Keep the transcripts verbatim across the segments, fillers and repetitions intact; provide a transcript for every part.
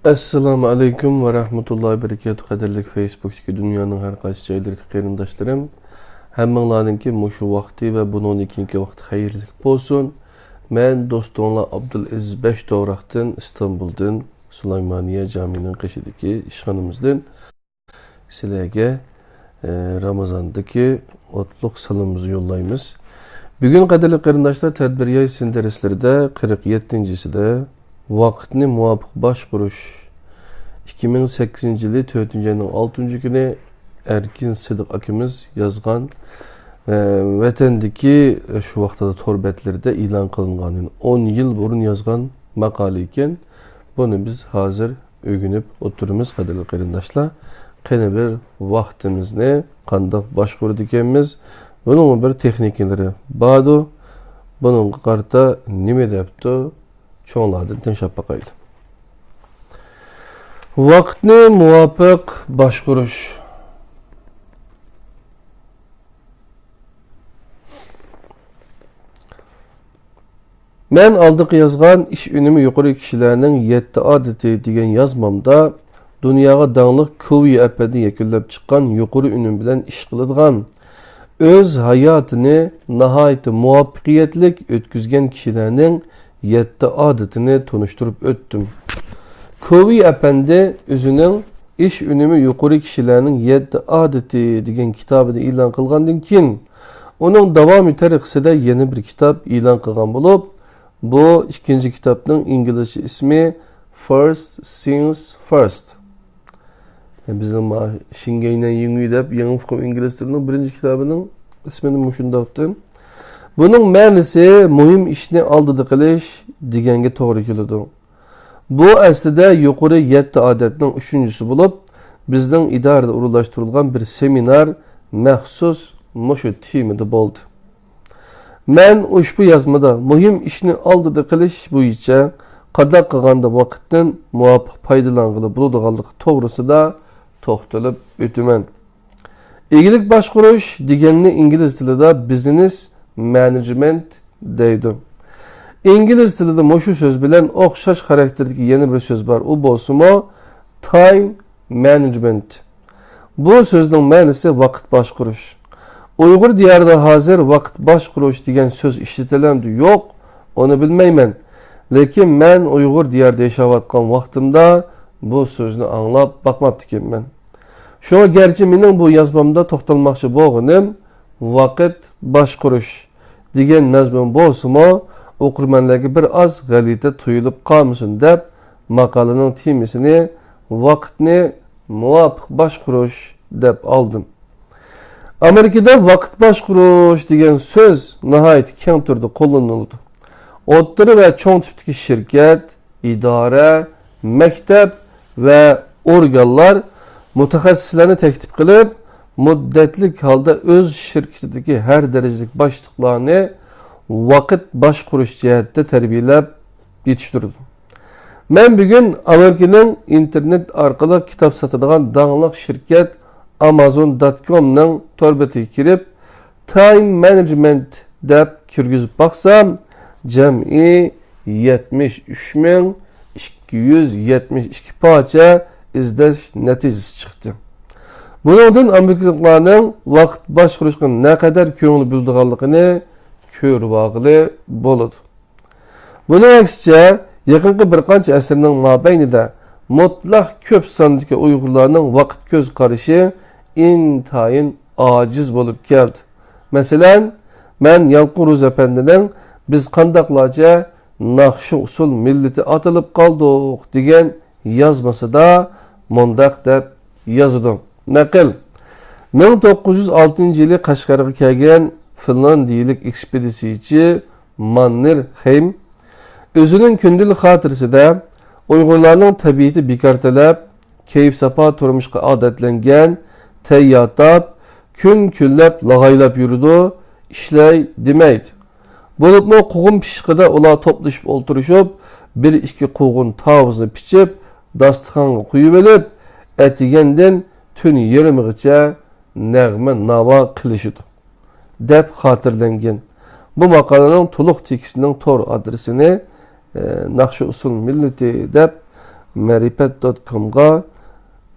ئەسسالامۇ ئەلەيكۇم ۋە رەھمەتۇللاھى ۋە بەرىكاتۇھ، قەدىرلىك فېيسبۇكتىكى دۇنيانىڭ ھەر قايسى جايلىرىدىكى قېرىنداشلىرىم. ھەممىڭلارنىڭكى مۇشۇ ۋاقتى ۋە بۇنىڭدىن كېيىنكى ۋاقتى خەيرلىك بولسۇن. مەن دوستۇڭلار ئابدۇلئەزىز بەش توغراقتىن، ئىستانبۇلدىن، سۇلايمانىيە جامىنىڭ قېشىدىكى ئىشخانىمىزدىن سىلەرگە، ئە، رامىزاندىكى ئوتلۇق سالىمىمىزنى يوللايمىز. بۈگۈن، قەدىرلىك قېرىنداشلار، تەدبىر ياي سىن دەرسلىرىدە قىرىق يەتتىنچىسىدە ۋاقىتنى مۇۋاپىق باشقۇرۇش، ئىككى مىڭ سەككىزىنچى يىلى تۆتىنچى ئاينىڭ ئالتىنچى كۈنى ئەركىن سىدىق ئاكىمىز يازغان، ئە، ۋەتەندىكى، ئە، شۇ ۋاقىتتا تور بەتلىرىدە ئېلان قىلىنغان، يەنى ئون يىل بۇرۇن يازغان ماقالە ئىكەن. بۇنى بىز ھازىر ئۆگىنىپ ئولتۇرىمىز، قەدىرلىك قېرىنداشلار. قېنى بىر ۋاقتىمىزنى قانداق باشقۇرىدىكەنمىز؟ بۇنىڭمۇ بىر تېخنىكىلىرى باردۇ. بۇنىڭغا قارىتا نېمە دەپتۇ؟ چوڭلاردىن تىڭشاپ باقايلى. ۋاقىتنى مۇۋاپىق باشقۇرۇش. مەن ئالدىقى يازغان ئىش ئۈنۈمى يۇقىرى كىشىلەرنىڭ يەتتە ئادىتى دېگەن يازمامدا دۇنياغا داڭلىق كوۋى ئەپەندى يەكۈنلەپ چىققان يۇقىرى ئۈنۈم بىلەن ئىش قىلىدىغان، ئۆز ھاياتىنى ناھايىتى مۇۋەپپەقىيەتلىك ئۆتكۈزگەن كىشىلەرنىڭ يەتتە ئادىتىنى تونۇشتۇرۇپ ئۆتتۈم. كوۋى ئەپەندى ئۆزىنىڭ ئىش ئۈنۈمى يۇقىرى كىشىلەرنىڭ يەتتە ئادىتى دېگەن كىتابىنى ئېلان قىلغاندىن كېيىن، ئۇنىڭ داۋامى تەرىقىسىدە يەنە بىر كىتاب ئېلان قىلغان بولۇپ، بۇ ئىككىنچى كىتابنىڭ ئىنگلىزچە ئىسمى First Things First. بىزنىڭ ما شىنگەينەن يىڭيۈ دەپ يېڭى ئۇقۇم ئىنگلىز تىلىنىڭ بىرىنچى كىتابىنىڭ ئىسمىنى مۇشۇنداق دەپتۇ. بۇنىڭ مەنىسى مۇھىم ئىشنى ئالدىدا قىلىش دېگەنگە توغرا كېلىدۇ. بۇ ئەسلىدە يۇقىرى يەتتە ئادەتنىڭ ئۈچىنچىسى بولۇپ، بىزنىڭ ئىدارىدە ئورۇنلاشتۇرۇلغان بىر سېمىنار مەخسۇس مۇشۇ تېمىدا بولدى. مەن ئۇشبۇ يازمىدا مۇھىم ئىشنى ئالدىدا قىلىش بويىچە قانداق قىلغاندا ۋاقىتتىن مۇۋاپىق پايدىلانغىلى بولىدىغانلىقى توغرىسىدا توختىلىپ ئۆتىمەن. ئىگىلىك باشقۇرۇش دېگەننى ئىنگلىز تىلىدا بىزنېس مەنېجمېنت دەيدۇ. ئىنگلىز تىلىدا مۇشۇ سۆز بىلەن ئوخشاش خاراكتېردىكى يەنە بىر سۆز بار، ئۇ بولسىمۇ تايم مەنېجمېنت. بۇ سۆزنىڭ مەنىسى ۋاقىت باشقۇرۇش. ئۇيغۇر دىيارىدا ھازىر ۋاقىت باشقۇرۇش دېگەن سۆز ئىشلىتىلەمدۇ يوق، ئۇنى بىلمەيمەن. لېكىن مەن ئۇيغۇر دىيارىدا ياشاۋاتقان ۋاقتىمدا بۇ سۆزنى ئاڭلاپ باقماپتىكەنمەن. شۇڭا گەرچە مېنىڭ بۇ يازمامدا توختالماقچى بولغىنىم ۋاقىت باشقۇرۇش دېگەن مەزمۇن بولسىمۇ، ئوقۇرمەنلەرگە بىر ئاز غەلىتە تۇيۇلۇپ قالمىسۇن دەپ، ماقالىنىڭ تېمىسىنى ۋاقىتنى مۇۋاپىق باشقۇرۇش دەپ ئالدىم. ئامېرىكىدا ۋاقىت باشقۇرۇش دېگەن سۆز ناھايىتى كەڭ تۈردە قوللىنىلىدۇ. ئوتتۇرا ۋە چوڭ تىپتىكى شىركەت، ئىدارە، مەكتەپ ۋە ئورگانلار مۇتەخەسسىسلەرنى تەكلىپ قىلىپ، مۇددەتلىك ھالدا ئۆز شىركىتىدىكى ھەر دەرىجىلىك باشلىقلارنى ۋاقىت باشقۇرۇش جەھەتتە تەربىيەلەپ يېتىشتۈرىدۇ. مەن بۈگۈن ئامېرىكىنىڭ ئىنتېرنېت ئارقىلىق كىتاب ساتىدىغان داڭلىق شىركەت ئامازون دات كومنىڭ تور بېتىگە كىرىپ، تايم مەنېجمېنت دەپ كىرگۈزۈپ باقسام، جەمئىي يەتمىش ئۈچ مىڭ ئىككى يۈز يەتمىش ئىككى پارچە ئىزدەش نەتىجىسى چىقتى. بۇنىڭدىن ئامېرىكىلىقلارنىڭ ۋاقىت باشقۇرۇشقا نەقەدەر كۆڭۈل بۆلىدىغانلىقىنى كۆرۈۋالغىلى بولىدۇ. بۇنىڭ ئەكسىچە، يېقىنقى بىر قانچە ئەسىرنىڭ مابەينىدە مۇتلەق كۆپ ساندىكى ئۇيغۇرلارنىڭ ۋاقىت كۆز قارىشى ئىنتايىن ئاجىز بولۇپ كەلدى. مەسىلەن، مەن يالقۇن روزى ئەپەندىنىڭ «بىز قانداقلارچە ناخشا ئۇسسۇل مىللىتى ئاتىلىپ قالدۇق» دېگەن يازمىسىدا مۇنداق دەپ يازىدۇ. نەقىل، مىڭ توققۇز يۈز ئالتىنچى يىلى قەشقەرگە كەلگەن فىنلاندىيىلىك ئېكسپېدىتسىيىچى ماننېرخېيم ئۆزىنىڭ كۈندىلىك خاتىرىسىدە ئۇيغۇرلارنىڭ تەبىئىتى بىكار تەلەپ، كەيپ-ساپا تۇرمۇشقا ئادەتلەنگەن، تەييار تاپ، كۈن كۈنلەپ لاغايلاپ يۈرىدۇ، ئىشلەي دېمەيدۇ. بولۇپمۇ قوغۇن پىششىقىدا ئۇلار توپلىشىپ ئولتۇرۇشۇپ، بىر ئىككى قوغۇن تاۋۇزنى پىچىپ، داستىخانغا قويۇۋېلىپ، ئەتىگەندىن تۈن يېرىمىغىچە نەغمە ناۋا قىلىشىدۇ، دەپ خاتىرىلەنگەن. بۇ ماقالىنىڭ تولۇق تېكىستىنىڭ تور ئادرېسىنى، ئە، ناخشا ئۇسسۇل مىللىتى دەپ مەرىپەت دوت كومغا،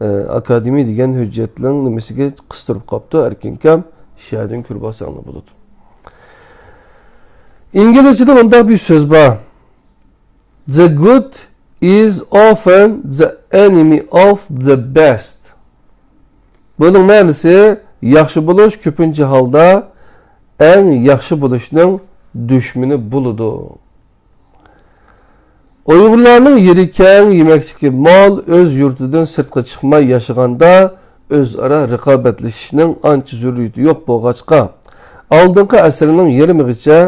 ئە، ئاكادېمىيە دېگەن ھۆججەتنىڭ نېمىسىگە قىستۇرۇپ قاپتۇ، ئەركىنكام شەھەردىن كۆرۈپ ئالساڭلار بولىدۇ. ئىنگلىزچىدە مۇنداق بىر سۆز بار. The good is often the enemy of the best. بۇنىڭ مەنىسى، ياخشى بولۇش كۆپىنچە ھالدا ئەڭ ياخشى بولۇشنىڭ دۈشمىنى بولىدۇ. ئۇيغۇرلارنىڭ يېرى كەڭ، يېمەكلىكى مول، ئۆز يۇرتىدىن سىرتقا چىقماي ياشىغاندا، ئۆزئارا رىقابەتلىشىشنىڭ ئانچە زۆرۈرىيىتى يوق بولغاچقا، ئالدىنقى ئەسىرنىڭ يېرىمىغىچە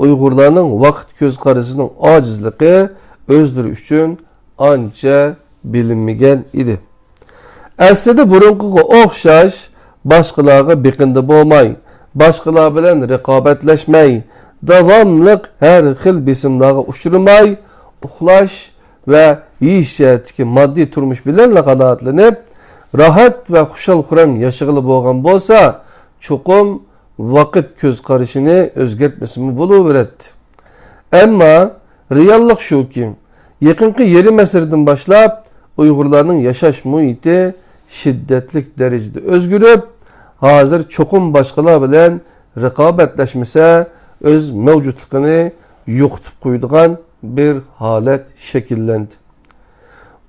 ئۇيغۇرلارنىڭ ۋاقىت كۆز قارىشىنىڭ ئاجىزلىقى ئۆزلىرى ئۈچۈن ئانچە بىلىنمىگەن ئىدى. ئەسلىدە بۇرۇنقىغا ئوخشاش باشقىلارغا بېقىندى بولماي، باشقىلار بىلەن رىقابەتلەشمەي، داۋاملىق ھەر خىل بېسىملارغا ئۇچرىماي، ئۇخلاش ۋە يېيىش جەھەتتىكى ماددىي تۇرمۇش بىلەنلا قانائەتلىنىپ، راھەت ۋە خۇشال-خۇرام ياشىغىلى بولغان بولسا، چوقۇم ۋاقىت كۆز قارىشىنى ئۆزگەرتمىسىمۇ بولۇۋېرەتتى. ئەمما رېئاللىق شۇكى، يېقىنقى يېرىم ئەسىردىن باشلاپ ئۇيغۇرلارنىڭ ياشاش مۇھىتى شىددەتلىك دەرىجىدە ئۆزگىرىپ، ھازىر چوقۇم باشقىلار بىلەن رىقابەتلەشمىسە، ئۆز مەۋجۇتلۇقىنى يوقىتىپ قويىدىغان بىر ھالەت شەكىللەندى.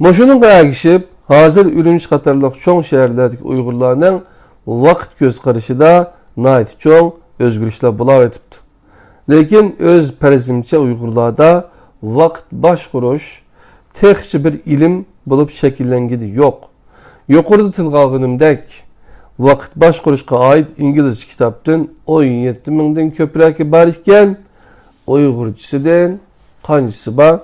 مۇشۇنىڭغا ئەگىشىپ، ھازىر ئۈرۈمچى قاتارلىق چوڭ شەھەرلەردىكى ئۇيغۇرلارنىڭ ۋاقىت كۆز قارىشىدا ناھايىتى چوڭ ئۆزگىرىشلەر بولاۋېتىپتۇ. لېكىن ئۆز پەرىزىمچە ئۇيغۇرلاردا ۋاقىت باشقۇرۇش تېخىچە بىر ئىلىم بولۇپ شەكىللەنگىنى يوق. يۇقىرىدا تىلغا ئالغىنىمدەك، ۋاقىت باشقۇرۇشقا ئائىت ئىنگلىزچە كىتابتىن ئون يەتتە مىڭدىن كۆپرەكى بار ئىكەن، ئۇيغۇرچىسىدىن قانچىسى بار؟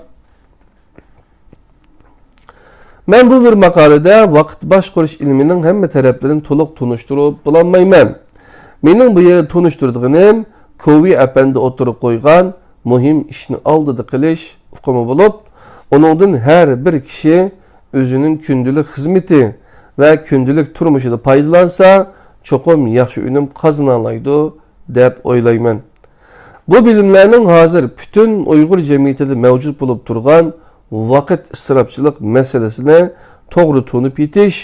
مەن بۇ بىر ماقالىدە ۋاقىت باشقۇرۇش ئىلمىنىڭ ھەممە تەرەپلىرىنى تولۇق تونۇشتۇرۇپ بولالمايمەن. مېنىڭ بۇ يەردە تونۇشتۇرىدىغىنىم كوۋى ئەپەندى ئوتتۇرىغا قويغان مۇھىم ئىشنى ئالدىدا قىلىش ئۇقۇمى بولۇپ، ئۇنىڭدىن ھەر بىر كىشى ئۆزىنىڭ كۈندىلىك خىزمىتى ۋە كۈندىلىك تۇرمۇشىدا پايدىلانسا، چوقۇم ياخشى ئۈنۈم قازىنالايدۇ، دەپ ئويلايمەن. بۇ بىلىملەرنىڭ ھازىر پۈتۈن ئۇيغۇر جەمئىيىتىدە مەۋجۇت بولۇپ تۇرغان ۋاقىت ئىسراپچىلىق مەسىلىسىنى توغرا تونۇپ يېتىش،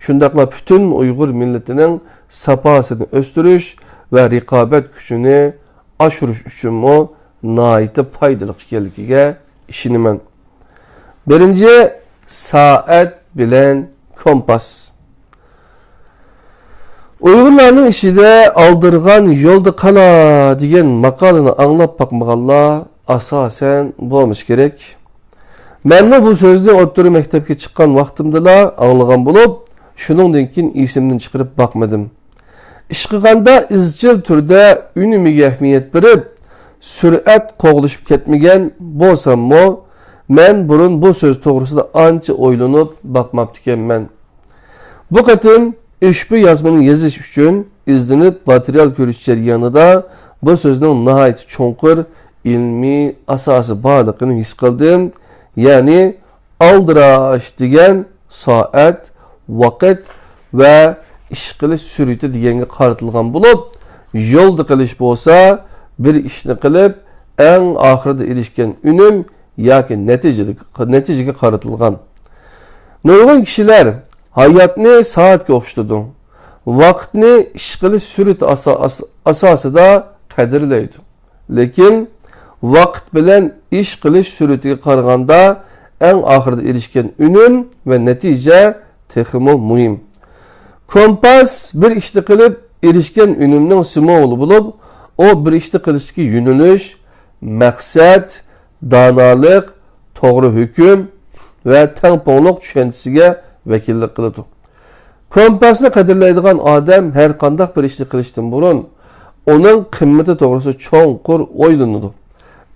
شۇنداقلا پۈتۈن ئۇيغۇر مىللىتىنىڭ ساپاسىنى ئۆستۈرۈش ۋە رىقابەت كۈچىنى ئاشۇرۇش ئۈچۈنمۇ ناھايىتى پايدىلىق ئىكەنلىكىگە ئىشىنىمەن. بىرىنچى، سائەت بىلەن كومپاس. ئۇيغۇرلارنىڭ ئىچىدە «ئالدىرىغان يولدا قالا» دېگەن ماقالىنى ئاڭلاپ باقمىغانلار ئاساسەن بولمىسا كېرەك. مەنمۇ بۇ سۆزنى ئوتتۇرا مەكتەپكە چىققان ۋاقتىمدىلا ئاڭلىغان بولۇپ، شۇنىڭدىن كېيىن ئېسىمدىن چىقىرىپ باقمىدىم. ئىشقىلغاندا ئىزچىل تۈردە ئۈنۈمىگە ئەھمىيەت بېرىپ، سۈرئەت قوغلىشىپ كەتمىگەن بولساممۇ، مەن بۇرۇن بۇ سۆز توغرىسىدا ئانچە ئويلىنىپ باقماپتىكەنمەن. بۇ قېتىم ئۇشبۇ يازمىنى يېزىش ئۈچۈن ئىزدىنىپ ماتېرىيال كۆرۈش جەريانىدا بۇ سۆزنىڭ ناھايىتى چوڭقۇر ئىلمىي ئاساسى بارلىقىنى ھېس قىلدىم. يەنى ئالدىراش دېگەن سائەت، ۋاقىت ۋە ئىش قىلىش سۈرئىتى دېگەنگە قارىتىلغان بولۇپ، يولدا قىلىش بولسا بىر ئىشنى قىلىپ، ئەڭ ئاخىرىدا ئېرىشكەن ئۈنۈم ياكى نەتىجىلىك، نەتىجىگە قارىتىلغان. نۇرغۇن كىشىلەر ھاياتنى سائەتكە ئوخشىتىدۇ، ۋاقىتنى ئىش قىلىش سۈرئىتى ئاسا-، ئاس-، ئاساسىدا قەدىرلەيدۇ. لېكىن ۋاقىت بىلەن ئىش قىلىش سۈرئىتىگە قارىغاندا، ئەڭ ئاخىرىدا ئېرىشكەن ئۈنۈم ۋە نەتىجە تېخىمۇ مۇھىم. كومپاس بىر ئىشنى قىلىپ ئېرىشكەن ئۈنۈمنىڭ سىمۋولى بولۇپ، ئۇ بىر ئىشنى قىلىشتىكى يۆنىلىش، مەقسەت، دانالىق، توغرا ھۆكۈم ۋە تەڭپۇڭلۇق چۈشەنچىسىگە ۋەكىللىك قىلىدۇ. كومپاسنى قەدىرلەيدىغان ئادەم ھەر قانداق بىر ئىشنى قىلىشتىن بۇرۇن ئۇنىڭ قىممىتى توغرىسىدا چوڭقۇر ئويلىنىدۇ.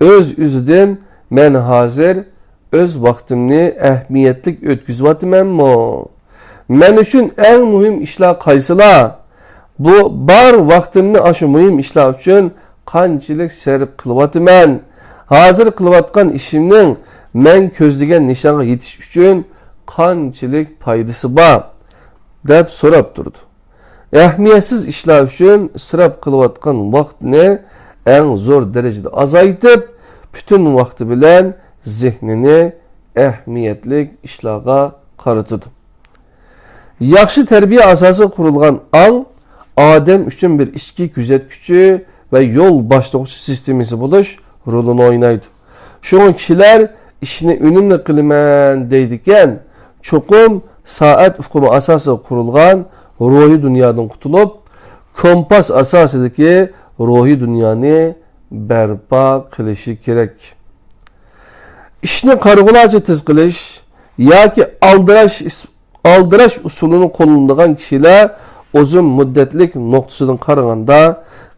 ئۆز-ئۆزىدىن، «مەن ھازىر ئۆز ۋاقتىمنى ئەھمىيەتلىك ئۆتكۈزۈۋاتىمەنمۇ؟ مەن ئۈچۈن ئەڭ مۇھىم ئىشلار قايسىلار؟ بۇ بار ۋاقتىمنى ئاشۇ مۇھىم ئىشلار ئۈچۈن قانچىلىك سەرپ قىلىۋاتىمەن؟ ھازىر قىلىۋاتقان ئىشىمنىڭ مەن كۆزلىگەن نىشانغا يېتىش ئۈچۈن قانچىلىك پايدىسى بار؟» دەپ سوراپ تۇرىدۇ. ئەھمىيەتسىز ئىشلار ئۈچۈن ئىسراپ قىلىۋاتقان ۋاقتىنى ئەڭ زور دەرىجىدە ئازايتىپ، پۈتۈن ۋاقتى بىلەن زېھنىنى ئەھمىيەتلىك ئىشلارغا قارىتىدۇ. ياخشى تەربىيە ئاساسىغا قۇرۇلغان ئاڭ ئادەم ئۈچۈن بىر ئىچكى كۆزەتكۈچى ۋە يول باشلىغۇچى سىستېمىسى بولۇش رولىنى ئوينايدۇ. شۇڭا كىشىلەر ئىشنى ئۈنۈملۈك قىلىمەن دەيدىكەن، چوقۇم سائەت ئۇقۇمى ئاساسىغا قۇرۇلغان روھىي دۇنيادىن قۇتۇلۇپ، كومپاس ئاساسىدىكى روھىي دۇنيانى بەرپا قىلىشى كېرەك. ئىشنى قارىغۇلارچە تېز قىلىش ياكى ئالدىراش ئالدىراش ئۇسۇلىنى قوللىنىدىغان كىشىلەر ئۇزۇن مۇددەتلىك نۇقتىسىدىن قارىغاندا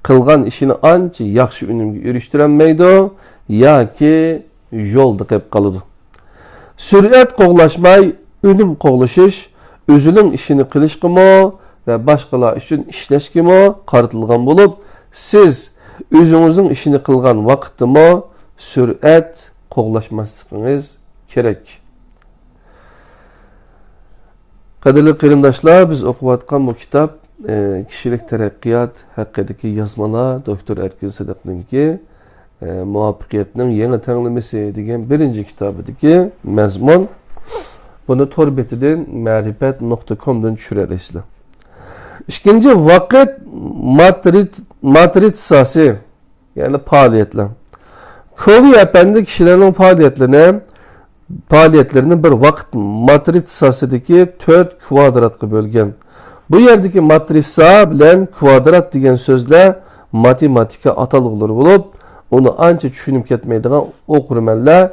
قىلغان ئىشىنى ئانچە ياخشى ئۈنۈمگە ئېرىشتۈرەلمەيدۇ ياكى يولدا قېلىپ قالىدۇ. سۈرئەت قوغلاشماي، ئۈنۈم قوغلىشىش ئۆزىنىڭ ئىشىنى قىلىشقىمۇ ۋە باشقىلار ئۈچۈن ئىشلەشكىمۇ قارىتىلغان بولۇپ، سىز ئۆزىڭىزنىڭ ئىشىنى قىلغان ۋاقىتتىمۇ سۈرئەت قوغلاشماسلىقىڭىز كېرەك. قەدىرلىك قېرىنداشلار، بىز ئوقۇۋاتقان بۇ كىتاب، ئە، كىشىلىك تەرەققىيات ھەققىدىكى يازمىلار، دوكتور ئەركىن سىدىقنىڭكى، ئە، مۇۋەپپەقىيەتنىڭ يېڭى تەڭلىمىسى دېگەن بىرىنچى كىتابىدىكى مەزمۇن. بۇنى تور بېتىدىن، مەرىپەت نۇقتا كومدىن چۈشۈرەلەيسىلەر. ئىككىنچى، ۋاقىت ماترىت-، ماترىتساسى. يەنى پائالىيەتلەر. كوۋى ئەپەندى كىشىلەرنىڭ پائالىيەتلىرىنى، پائالىيەتلىرىنى بىر ۋاقىت ماترىتساسىدىكى تۆت كۋادراتقا بۆلگەن. بۇ يەردىكى ماترىتسا بىلەن كۋادرات دېگەن سۆزلەر ماتېماتىكا ئاتالغۇلىرى بولۇپ، ئۇنى ئانچە چۈشىنىپ كەتمەيدىغان ئوقۇرمەنلەر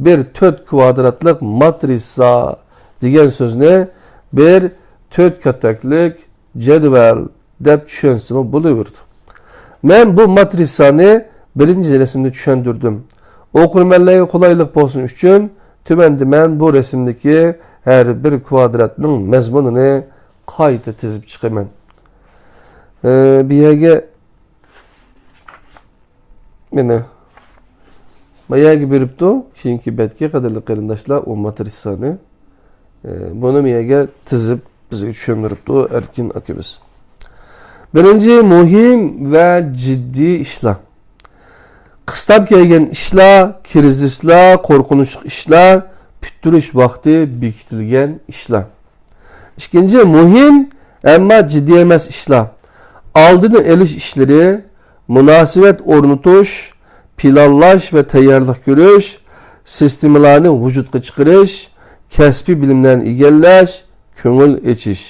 بىر تۆت كۋادراتلىق ماترىتسا دېگەن سۆزنى بىر تۆت كاتەكلىك جەدۋەل دەپ چۈشەنسىمۇ بولۇۋېرىدۇ. مەن بۇ ماترىتسانى بىرىنچى رەسىمدە چۈشەندۈردۈم. ئوقۇرمەنلەرگە قولايلىق بولسۇن ئۈچۈن، تۆۋەندە مەن بۇ رەسىمدىكى ھەر بىر كۋادراتنىڭ مەزمۇنىنى قايتا تىزىپ چىقىمەن. ئە، بۇ يەرگە مانا، ما يەرگە بېرىپتۇ، كېيىنكى بەتكە، قەدىرلىك قېرىنداشلار، ئۇ ماترىتسانى. ئە، بۇنى ما يەرگە تىزىپ، بىزگە چۈشەندۈرۈپتۇ ئەركىن ئاكىمىز. بىرىنچى، مۇھىم ۋە جىددىي ئىشلار. قىستاپ كەلگەن ئىشلار، كىرىزىسلار، قورقۇنچلۇق ئىشلار، پۈتتۈرۈش ۋاقتى بېكىتىلگەن ئىشلار. ئىككىنچى، مۇھىم، ئەمما جىددىي ئەمەس ئىشلار. ئالدىنى ئېلىش ئىشلىرى، مۇناسىۋەت ئورنىتىش، پىلانلاش ۋە تەييارلىق كۆرۈش، سىستېمىلارنى ۋۇجۇدقا چىقىرىش، كەسپىي بىلىملەرنى ئىگىلەش، كۆڭۈل ئېچىش.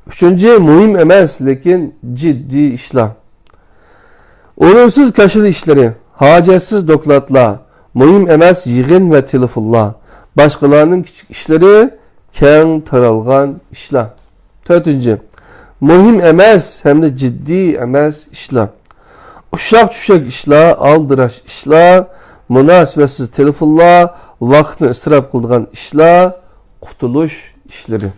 ئۈچىنچى، مۇھىم ئەمەس، لېكىن جىددىي ئىشلار. ئورۇنسىز كاشىلا ئىشلىرى، ھاجەتسىز دوكلاتلار، مۇھىم ئەمەس يىغىن ۋە تېلېفونلار، باشقىلارنىڭ كىچىك ئىشلىرى، كەڭ تارالغان ئىشلار. تۆتىنچى، مۇھىم ئەمەس ھەمدە جىددىي ئەمەس ئىشلار. ئۇششاق-چۈششەك ئىشلار، ئالدىراش ئىشلار، مۇناسىۋەتسىز تېلېفونلار، ۋاقىتنى ئىسراپ قىلىدىغان ئىشلار، قۇتۇلۇش ئىشلىرى.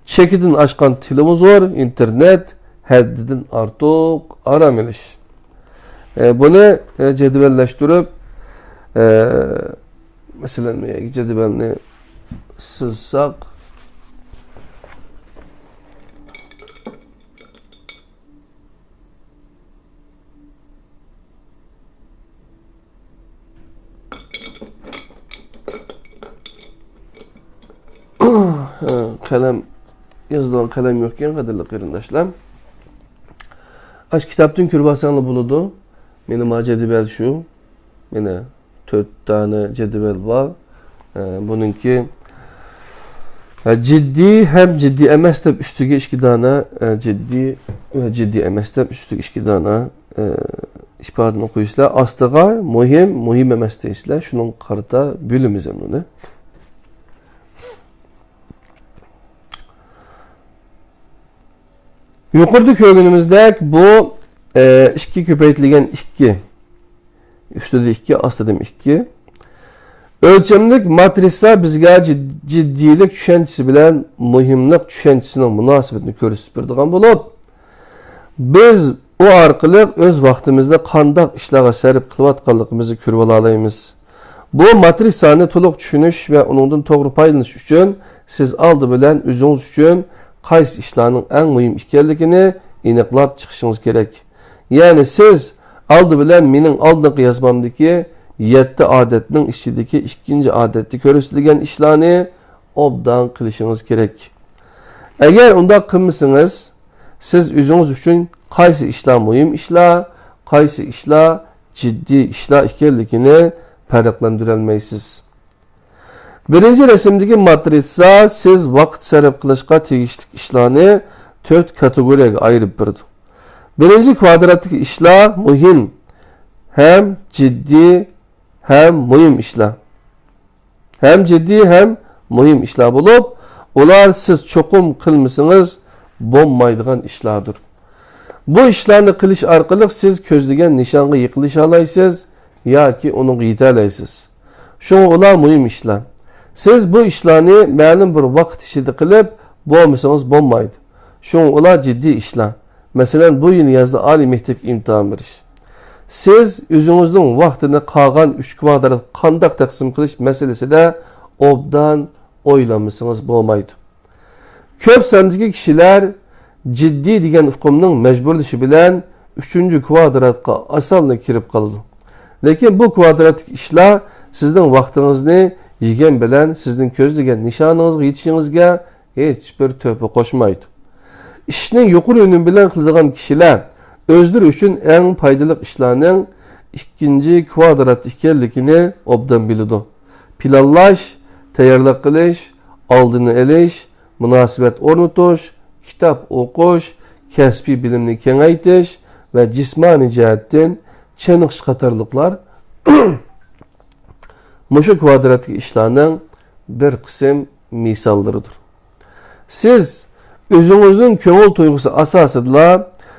چېكىدىن ئاشقان تېلېۋىزور، ئىنتېرنېت، ھەددىدىن ئارتۇق ئارام ئېلىش. ئە، بۇنى، ئە، جەدۋەللەشتۈرۈپ، ئە، مەسىلەن، جەدۋەلنى سىزساق، قەلەم، يازىدىغان قەلەم يوقكەن، قەدىرلىك قېرىنداشلار. ئاشۇ كىتابتىن كۆرۈپ ئالساڭلار بولىدۇ. مېنىڭ ما جەدۋەل شۇ. مانا تۆت دانە جەدۋەل بار. ئە، بۇنىڭكى، ئە، جىددىي ھەم جىددىي ئەمەس دەپ ئۈستىگە ئىككى دانە، ئە، جىددىي ۋە جىددىي ئەمەس دەپ ئۈستىگە ئىككى دانە، ئە، ئىپادىنى قويىسىلەر. ئاستىغا مۇھىم، مۇھىم ئەمەس دەيسىلەر. شۇنىڭغا قارىتا بۆلىمىز ئەمدى ئۇنى. يۇقىرىدا كۆرگىنىمىزدەك، بۇ، ئە، ئىككى كۆپەيتىلگەن ئىككى. ئۈستىدە ئىككى، ئاستىدىمۇ ئىككى. ئۆلچەملىك ماترىتسا بىزگە جىد-، جىددىيلىك چۈشەنچىسى بىلەن مۇھىملىق چۈشەنچىسىنىڭ مۇناسىۋىتىنى كۆرسىتىپ بېرىدىغان بولۇپ، بىز ئۇ ئارقىلىق ئۆز ۋاقتىمىزنى قانداق ئىشلارغا سەرپ قىلىۋاتقانلىقىمىزنى كۆرۈۋالالايمىز. بۇ ماترىتسانى تولۇق چۈشىنىش ۋە ئۇنىڭدىن توغرا پايدىلىنىش ئۈچۈن سىز ئالدى بىلەن ئۆزىڭىز ئۈچۈن قايسى ئىشلارنىڭ ئەڭ مۇھىم ئىكەنلىكىنى ئېنىقلاپ چىقىشىڭىز كېرەك. يەنى سىز ئالدى بىلەن مېنىڭ ئالدىنقى يازمامدىكى يەتتە ئادەتنىڭ ئىچىدىكى ئىككىنچى ئادەتتە كۆرسىتىلگەن ئىشلارنى ئوبدان قىلىشىڭىز كېرەك. ئەگەر ئۇنداق قىلمىسىڭىز، سىز ئۆزىڭىز ئۈچۈن قايسى ئىشلار مۇھىم ئىشلار، قايسى ئىشلار جىددىي ئىشلار ئىكەنلىكىنى پەرقلەندۈرەلمەيسىز. بىرىنچى رەسىمدىكى ماترىتسا سىز ۋاقىت سەرپ قىلىشقا تېگىشلىك ئىشلارنى تۆت كاتېگورىيەگە ئايرىپ بېرىدۇ. بىرىنچى كۋادراتتىكى ئىشلار مۇھىم ھەم جىددىي ھەم مۇھىم ئىشلار. ھەم جىددىي ھەم مۇھىم ئىشلار بولۇپ، ئۇلار سىز چوقۇم قىلمىسىڭىز بولمايدىغان ئىشلاردۇر. بۇ ئىشلارنى قىلىش ئارقىلىق سىز كۆزلىگەن نىشانغا يېقىنلىشالايسىز ياكى ئۇنىڭغا يېتەلەيسىز. شۇڭا ئۇلار مۇھىم ئىشلار. سىز بۇ ئىشلارنى مەلۇم بىر ۋاقىت ئىچىدە قىلىپ بولمىسىڭىز بولمايدۇ. شۇڭا ئۇلار جىددىي ئىشلار. مەسىلەن، بۇ يىل يازدا ئالىي مەكتەپكە ئىمتىھان بېرىش. سىز ئۆزىڭىزنىڭ ۋاقتىنى قالغان ئۈچ كۋادراتقا قانداق تەقسىم قىلىش مەسىلىسىدە ئوبدان ئويلانمىسىڭىز بولمايدۇ. كۆپ ساندىكى كىشىلەر جىددىي دېگەن ئۇقۇمنىڭ مەجبۇرلىشى بىلەن ئۈچىنچى كۋادراتقا ئاسانلا كىرىپ قالىدۇ. لېكىن بۇ كۋادراتتىكى ئىشلار سىزنىڭ ۋاقتىڭىزنى يېگەن بىلەن سىزنىڭ كۆزلىگەن نىشانىڭىزغا يېتىشىڭىزگە ھېچبىر تۆھپە قوشمايدۇ. ئىشنى يۇقىرى ئۈنۈم بىلەن قىلىدىغان كىشىلەر ئۆزلىرى ئۈچۈن ئەڭ پايدىلىق ئىشلارنىڭ ئىككىنچى كۋادرات ئىكەنلىكىنى ئوبدان بىلىدۇ. پىلانلاش، تەييارلىق قىلىش، ئالدىنى ئېلىش، مۇناسىۋەت ئورنىتىش، كىتاب ئوقۇش، كەسپىي بىلىمنى كېڭەيتىش ۋە جىسمانىي جەھەتتىن چېنىقىش قاتارلىقلار مۇشۇ كۋادراتتىكى ئىشلارنىڭ بىر قىسىم مىساللىرىدۇر. سىز ئۆزىڭىزنىڭ كۆڭۈل تۇيغۇسى ئاساسىدىلا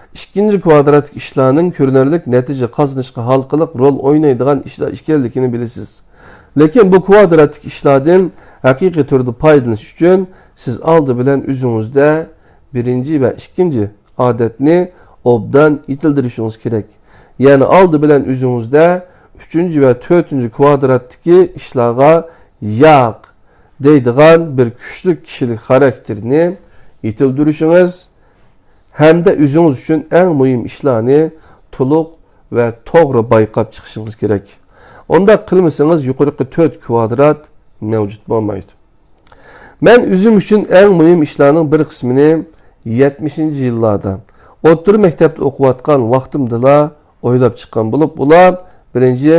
ئىككىنچى كۋادراتتىكى ئىشلارنىڭ كۆرۈنەرلىك نەتىجە قازىنىشقا ھالقىلىق رول ئوينايدىغان ئىشلار ئىكەنلىكىنى بىلىسىز. لېكىن بۇ كۋادراتتىكى ئىشلاردىن ھەقىقىي تۈردە پايدىلىنىش ئۈچۈن سىز ئالدى بىلەن ئۆزىڭىزدە بىرىنچى ۋە ئىككىنچى ئادەتنى ئوبدان يېتىلدۈرۈشىڭىز كېرەك. يەنى ئالدى بىلەن ئۆزىڭىزدە ئۈچىنچى ۋە تۆتىنچى كۋادراتتىكى ئىشلارغا ياق دەيدىغان بىر كۈچلۈك كىشىلىك خاراكتېرنى يېتىلدۈرۈشىڭىز ھەمدە ئۆزىڭىز ئۈچۈن ئەڭ مۇھىم ئىشلارنى تولۇق ۋە توغرا بايقاپ چىقىشىڭىز كېرەك. ئۇنداق قىلمىسىڭىز يۇقىرىقى تۆت كۋادرات مەۋجۇت بولمايدۇ. مەن ئۆزۈم ئۈچۈن ئەڭ مۇھىم ئىشلارنىڭ بىر قىسمىنى يەتمىشىنچى يىللاردا، ئوتتۇرا مەكتەپتە ئوقۇۋاتقان ۋاقتىمدىلا ئويلاپ چىققان بولۇپ، ئۇلار، بىرىنچى،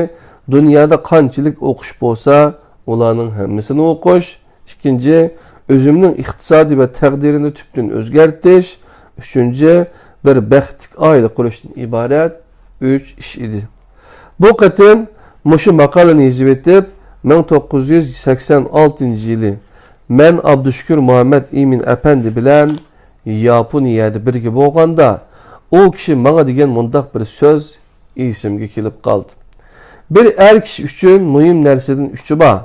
دۇنيادا قانچىلىك ئوقۇش بولسا، ئۇلارنىڭ ھەممىسىنى ئوقۇش. ئىككىنچى، ئۆزۈمنىڭ ئىقتىسادىي ۋە تەقدىرىنى تۈپتىن ئۆزگەرتىش. ئۈچىنچى، بىر بەختلىك ئائىلە قۇرۇشتىن ئىبارەت ئۈچ ئىش ئىدى. بۇ قېتىم مۇشۇ ماقالىنى يېزىۋېتىپ، مىڭ توققۇز يۈز سەكسەن ئالتىنچى يىلى مەن ئابدۇشۈكۈر مۇھەممەد ئىمىن ئەپەندى بىلەن ياپونىيەدە بىرگە بولغاندا، ئۇ كىشى ماڭا دېگەن مۇنداق بىر سۆز ئېسىمگە كېلىپ قالدى. بىر ئەر كىشى ئۈچۈن مۇھىم نەرسىدىن ئۈچى بار.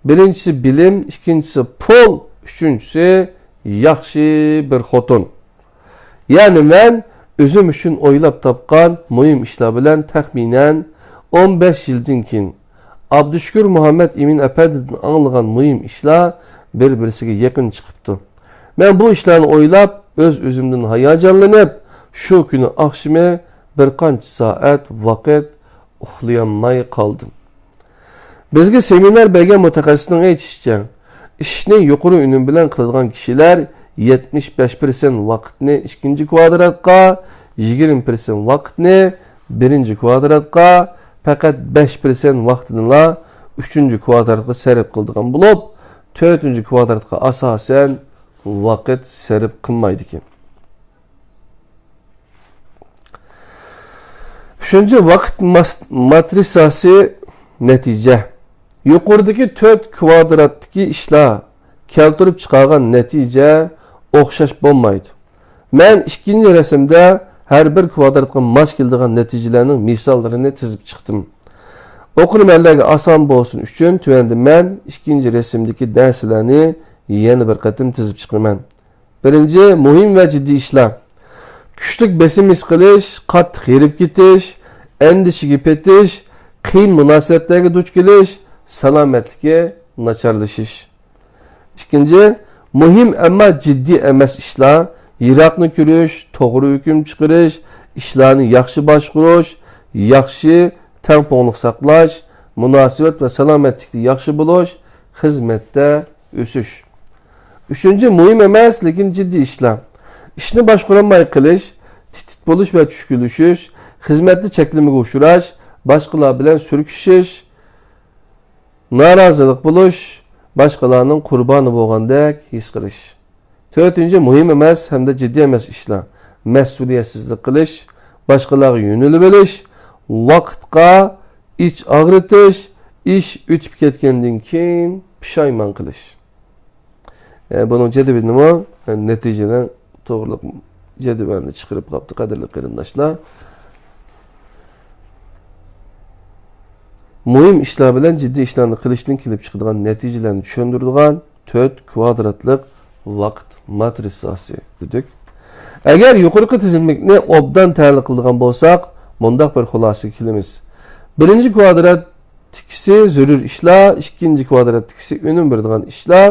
بىرىنچىسى بىلىم، ئىككىنچىسى پۇل، ئۈچىنچىسى ياخشى بىر خوتۇن. يەنى مەن ئۆزۈم ئۈچۈن ئويلاپ تاپقان مۇھىم ئىشلار بىلەن تەخمىنەن ئون بەش يىلدىن كېيىن ئابدۇشۈكۈر مۇھەممەد ئىمىن ئەپەندىدىن ئاڭلىغان مۇھىم ئىشلار بىر-بىرسىگە يېقىن چىقىپتۇ. مەن بۇ ئىشلارنى ئويلاپ، ئۆز-ئۆزۈمدىن ھاياجانلىنىپ، شۇ كۈنى ئاخشىمى بىر قانچە سائەت ۋاقىت ئۇخلىيالماي قالدىم. بىزگە سېمىنار بەرگەن مۇتەخەسسىسنىڭ ئېيتىشىچە، ئىشنى يۇقىرى ئۈنۈم بىلەن قىلىدىغان كىشىلەر يەتمىش بەش پىرسەنت ۋاقىتنى ئىككىنچى كۋادراتقا، يىگىرمە پىرسەنت ۋاقىتنى بىرىنچى كۋادراتقا، پەقەت بەش پىرسەنت ۋاقتىنىلا ئۈچىنچى كۋادراتقا سەرپ قىلىدىغان بولۇپ، تۆتىنچى كۋادراتقا ئاساسەن ۋاقىت سەرپ قىلمايدىكەن. ئۈچىنچى، ۋاقىت ماس-، ماترىساسى نەتىجە. يۇقىرىدىكى تۆت كۋادراتتىكى ئىشلار كەلتۈرۈپ چىقارغان نەتىجە ئوخشاش بولمايدۇ. مەن ئىككىنچى رەسىمدە ھەر بىر كۋادراتقا ماس كېلىدىغان نەتىجىلەرنىڭ مىساللىرىنى تىزىپ چىقتىم. ئوقۇرمەنلەرگە ئاسان بولسۇن ئۈچۈن تۆۋەندە مەن ئىككىنچى رەسىمدىكى نەرسىلەرنى يەنە بىر قېتىم تىزىپ چىقىمەن. بىرىنچى، مۇھىم ۋە جىددىي ئىشلار. كۈچلۈك بېسىم ھېس قىلىش، قاتتىق ھېرىپ كېتىش، ئەندىشىگە پېتىش، قىيىن مۇناسىۋەتلەرگە دۇچ كېلىش، سالامەتلىكى ناچارلىشىش. ئىككىنچى، مۇھىم ئەمما جىددىي ئەمەس ئىشلار، يىراقنى كۆرۈش، توغرا ھۆكۈم چىقىرىش، ئىشلارنى ياخشى باشقۇرۇش، ياخشى تەڭپۇڭلۇق ساقلاش، مۇناسىۋەت ۋە سالامەتلىكتە ياخشى بولۇش، خىزمەتتە ئۆسۈش. ئۈچىنچى، مۇھىم ئەمەس، لېكىن جىددىي ئىشلار. ئىشنى باشقۇرالماي قېلىش، تىت-تىت بولۇش ۋە چۈشكۈنلىشىش، خىزمەتتە چەكلىمىگە ئۇچراش، باشقىلار بىلەن سۈركىشىش، نارازىلىق بولۇش، باشقىلارنىڭ قۇربانى بولغاندەك ھېس قىلىش. تۆتىنچى، مۇھىم ئەمەس ھەمدە جىددىي ئەمەس ئىشلار. مەسئۇلىيەتسىزلىك قىلىش، باشقىلارغا يۆنىلىۋېلىش، ۋاقىتقا ئىچ ئاغرىتىش، ئىش ئۆتۈپ كەتكەندىن كېيىن پۇشايمان قىلىش. ئە، بۇنىڭ جەدۋىلىنىمۇ، ئە، نەتىجىنىڭ توغرىلىق جەدۋەلنى چىقىرىپ قاپتۇ، قەدىرلىك قېرىنداشلار. مۇھىم ئىشلار بىلەن جىددىي ئىشلارنى قىلىشتىن كېلىپ چىقىدىغان نەتىجىلەرنى چۈشەندۈرىدىغان تۆت كۋادراتلىق ۋاقىت ماترىتساسى دېدۇق. ئەگەر يۇقىرىقى تىزىملىكنى ئوبدان تەھلىل قىلىدىغان بولساق، مۇنداق بىر خۇلاسىگە كېلىمىز. بىرىنچى كۋادراتتىكىسى زۆرۈر ئىشلار، ئىككىنچى كۋادراتتىكىسى ئۈنۈم بېرىدىغان ئىشلار،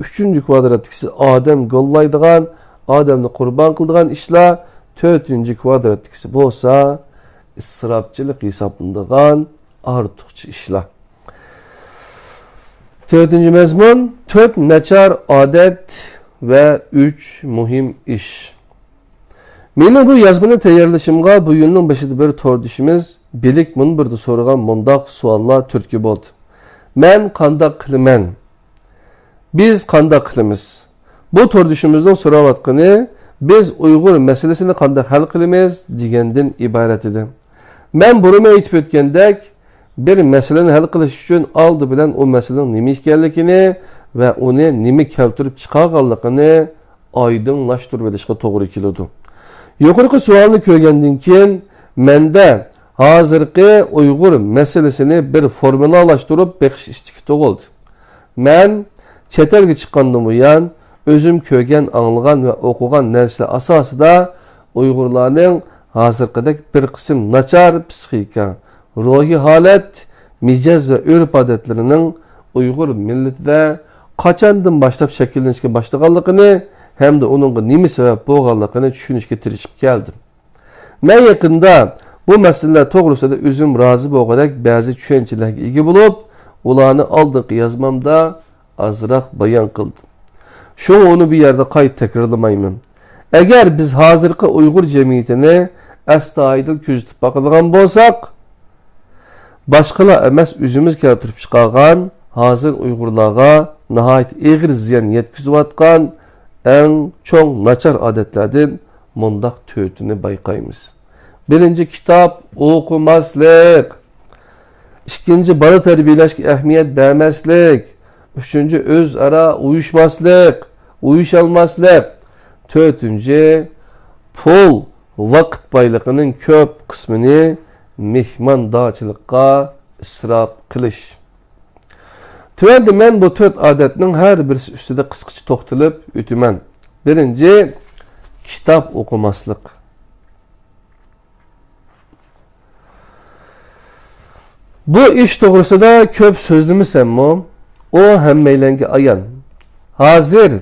ئۈچىنچى كۋادراتتىكىسى ئادەم گوللايدىغان، ئادەمنى قۇربان قىلىدىغان ئىشلار، تۆتىنچى كۋادراتتىكىسى بولسا ئىسراپچىلىق ھېسابلىنىدىغان ئارتۇقچە ئىشلار. تۆتىنچى مەزمۇن، تۆت ناچار ئادەت ۋە ئۈچ مۇھىم ئىش. مېنىڭ بۇ يازمىنى تەييارلىشىمغا بۇ يىلنىڭ بېشىدا بىر توردىشىمىز بىلىك مۇنبىرىدا سورىغان مۇنداق سوئاللار تۈرتكە بولدى. مەن قانداق قىلىمەن؟ بىز قانداق قىلىمىز؟ بۇ توردىشىمىزنىڭ سوراۋاتقىنى، بىز ئۇيغۇر مەسىلىسىنى قانداق ھەل قىلىمىز دېگەندىن ئىبارەت ئىدى. مەن بۇرۇن ئېيتىپ ئۆتكەندەك، بىر مەسىلىنى ھەل قىلىش ئۈچۈن ئالدى بىلەن ئۇ مەسىلىنىڭ نېمە ئىكەنلىكىنى ۋە ئۇنى نېمە كەلتۈرۈپ چىقارغانلىقىنى ئايدىڭلاشتۇرۇۋېلىشقا توغرا كېلىدۇ. يۇقىرىقى سوئالنى كۆرگەندىن كېيىن، مەندە ھازىرقى ئۇيغۇر مەسىلىسىنى بىر فورمۇلالاشتۇرۇپ بېقىش ئىستىكى تۇغۇلدى. مەن چەت ئەلگە چىققاندىن بۇيان، ئۆزۈم كۆرگەن، ئاڭلىغان ۋە ئوقۇغان نەرسىلەر ئاساسىدا ئۇيغۇرلارنىڭ ھازىرقىدەك بىر قىسىم ناچار پسىخىكا، روھىي ھالەت، مىجەز ۋە ئۆرپ-ئادەتلىرىنىڭ ئۇيغۇر مىللىتىدە قاچاندىن باشلاپ شەكىللىنىشكە باشلىغانلىقىنى ھەمدە ئۇنىڭغا نېمە سەۋەب بولغانلىقىنى چۈشىنىشكە تىرىشىپ كەلدىم. مەن يېقىندا بۇ مەسىلىلەر توغرىسىدا ئۆزۈم رازى بولغۇدەك بەزى چۈشەنچىلەرگە ئىگە بولۇپ، ئۇلارنى ئالدىنقى يازمامدا ئازراق بايان قىلدىم. شۇڭا ئۇنى بۇ يەردە قايتا تەكرارلىمايمەن. ئەگەر بىز ھازىرقى ئۇيغۇر جەمئىيىتىنى ئەستايىدىل كۆزىتىپ باقىدىغان بولساق، باشقىلار ئەمەس، ئۆزىمىز كەلتۈرۈپ چىقارغان، ھازىر ئۇيغۇرلارغا ناھايىتى ئېغىر زىيان يەتكۈزۈۋاتقان ئەڭ چوڭ ناچار ئادەتلەردىن مۇنداق تۆتىنى بايقايمىز. بىرىنچى، كىتاب ئوقۇماسلىق. ئىككىنچى، بالا تەربىيەلەشكە ئەھمىيەت بەرمەسلىك. ئۈچىنچى، ئۆزئارا ئۇيۇشماسلىق، ئۇيۇشالماسلىق. تۆتىنچى، پۇل، ۋاقىت بايلىقىنىڭ كۆپ قىسمىنى مېھماندارچىلىققا ئىسراپ قىلىش. تۆۋەندە مەن بۇ تۆت ئادەتنىڭ ھەر بىرسى ئۈستىدە قىسقىچە توختىلىپ ئۆتىمەن. بىرىنچى، كىتاب ئوقۇماسلىق. بۇ ئىش توغرىسىدا كۆپ سۆزلىمىسەممۇ، ئۇ ھەممەيلەنگە ئايان. ھازىر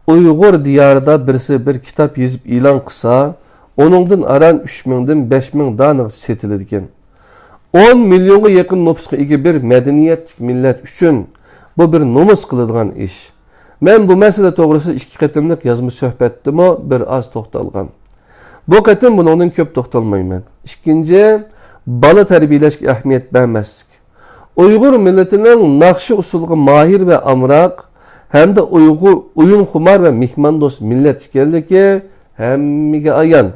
ئۇيغۇر دىيارىدا بىرسى بىر كىتاب يېزىپ ئېلان قىلسا، ئۇنىڭدىن ئاران ئۈچ مىڭدىن بەش مىڭ دانىغىچە سېتىلىدىكەن. ئون مىليونغا يېقىن نوپۇسقا ئىگە بىر مەدەنىيەتلىك مىللەت ئۈچۈن بۇ بىر نومۇس قىلىدىغان ئىش. مەن بۇ مەسىلە توغرىسىدا ئىككى قېتىملىق يازما سۆھبەتتىمۇ بىر ئاز توختالغان. بۇ قېتىم بۇنىڭدىن كۆپ توختالمايمەن. ئىككىنچى، بالا تەربىيەلەشكە ئەھمىيەت بەرمەسلىك. ئۇيغۇر مىللىتىنىڭ ناخشا-ئۇسسۇلغا ماھىر ۋە ئامراق ھەمدە ئۇيغۇر ئويۇنخۇمار ۋە مېھماندوست مىللەت ئىكەنلىكى ھەممىگە ئايان.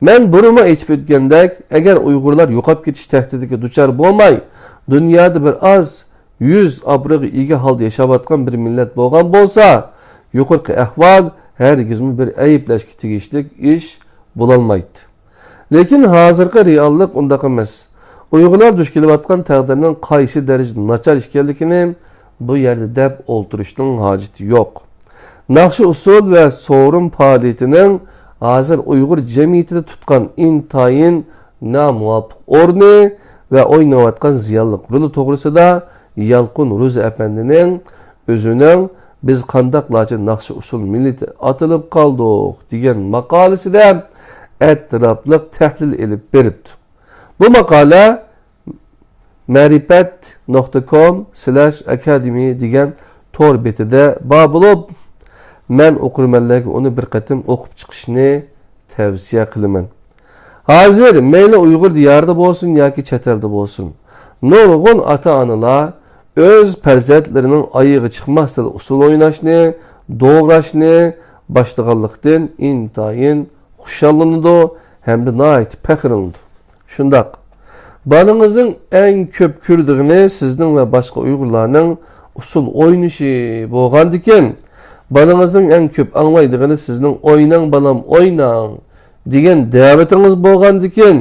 مەن بۇرۇنمۇ ئېيتىپ ئۆتكەندەك، ئەگەر ئۇيغۇرلار يوقاپ كېتىش تەھدىتىگە دۇچار بولماي، دۇنيادا بىر ئاز يۈز ئابرۇيغا ئىگە ھالدا ياشاۋاتقان بىر مىللەت بولغان بولسا، يۇقىرىقى ئەھۋال ھەرگىزمۇ بىر ئەيىبلەشكە تېگىشلىك ئىش بولالمايتتى. لېكىن ھازىرقى رېئاللىق ئۇنداق ئەمەس. ئۇيغۇرلار دۇچ كېلىۋاتقان تەقدىرنىڭ قايسى دەرىجىدە ناچار ئىكەنلىكىنى بۇ يەردە دەپ ئولتۇرۇشنىڭ ھاجىتى يوق. ناخشا-ئۇسسۇل ۋە سورۇن پائالىيىتىنىڭ ھازىر ئۇيغۇر جەمئىيىتىدە تۇتقان ئىنتايىن نامۇۋاپىق ئورنى ۋە ئويناۋاتقان زىيانلىق رولى توغرىسىدا يالقۇن روزى ئەپەندىنىڭ ئۆزىنىڭ «بىز قانداقلارچە ناخشا-ئۇسسۇل مىللىتى ئاتىلىپ قالدۇق» دېگەن ماقالىسىدە ئەتراپلىق تەھلىل ئېلىپ بېرىپتۇ. بۇ ماقالە مەرىپەت نۇقتا كوم سىلەش ئاكادېمى دېگەن تور بېتىدە بار بولۇپ، مەن ئوقۇرمەنلەرگە ئۇنى بىر قېتىم ئوقۇپ چىقىشنى تەۋسىيە قىلىمەن. ھازىر مەيلى ئۇيغۇر دىيارىدا بولسۇن ياكى چەت ئەلدە بولسۇن، نۇرغۇن ئاتا-ئانىلار ئۆز پەرزەنتلىرىنىڭ ئايىغى چىقماستىن ئۇسسۇل ئويناشنى، دوغراشنى باشلىغانلىقتىن ئىنتايىن خۇشاللىنىدۇ ھەمدە ناھايىتى پەخىرلىنىدۇ. شۇنداق، بالىڭىزنىڭ ئەڭ كۆپ كۆرىدىغىنى سىزنىڭ ۋە باشقا ئۇيغۇرلارنىڭ ئۇسسۇل ئوينىشى بولغاندىكىن، بالىڭىزنىڭ ئەڭ كۆپ ئاڭلايدىغىنى سىزنىڭ «ئويناڭ، بالام، ئويناڭ» دېگەن دەۋىتىڭىز بولغاندىكىن،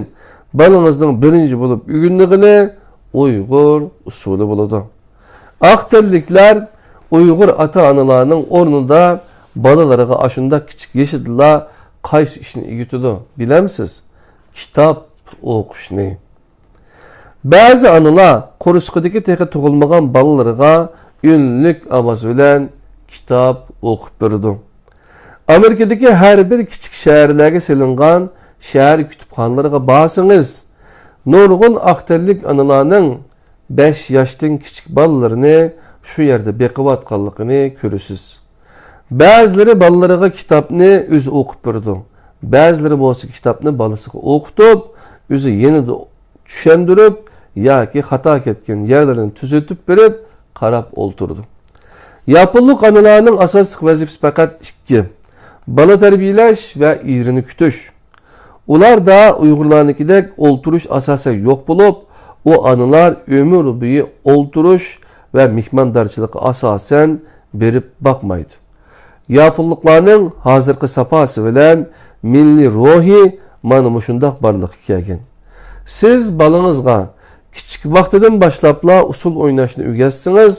بالىڭىزنىڭ بىرىنچى بولۇپ ئۆگىنىدىغىنى ئۇيغۇر ئۇسسۇلى بولىدۇ. ئاق تەنلىكلەر ئۇيغۇر ئاتا-ئانىلارنىڭ ئورنىدا بالىلىرىغا ئاشۇنداق كىچىك يېشىدىلا قايسى ئىشنى ئۆگىتىدۇ، بىلەمسىز؟ كىتاب ئوقۇشنى. بەزى ئانىلار قورسىقىدىكى تېخى تۇغۇلمىغان بالىلىرىغا ئۈنلۈك ئاۋاز بىلەن كىتاب ئوقۇپ بېرىدۇ. ئامېرىكىدىكى ھەر بىر كىچىك شەھەرلەرگە سېلىنغان شەھەر كۇتۇپخانىلىرىغا بارسىڭىز، نۇرغۇن ئاق تەنلىك ئانىلارنىڭ بەش ياشتىن كىچىك بالىلىرىنى شۇ يەردە بېقىۋاتقانلىقىنى كۆرىسىز. بەزىلىرى بالىلىرىغا كىتابنى ئۆزى ئوقۇپ بېرىدۇ. بەزىلىرى بولسا كىتابنى بالىسىغا ئوقۇتۇپ، ئۆزى يېنىدا چۈشەندۈرۈپ ياكى خاتا كەتكەن يەرلىرىنى تۈزىتىپ بېرىپ قاراپ ئولتۇرىدۇ. ياپونلۇق ئانىلارنىڭ ئاساسلىق ۋەزىپىسى پەقەت ئىككى: بالا تەربىيەلەش ۋە ئېرىنى كۈتۈش. ئۇلاردا ئۇيغۇرلارنىڭكىدەك ئولتۇرۇش ئاساسەن يوق بولۇپ، ئۇ ئانىلار ئۆمۈر بويى ئولتۇرۇش ۋە مېھماندارچىلىققا ئاساسەن بېرىپ باقمايدۇ. ياپونلۇقلارنىڭ ھازىرقى ساپاسى بىلەن مىللىي روھى مانا مۇشۇنداق بارلىققا كەلگەن. سىز بالىڭىزغا كىچىك ۋاقتىدىن باشلاپلا ئۇسسۇل ئويناشنى ئۆگەتسىڭىز،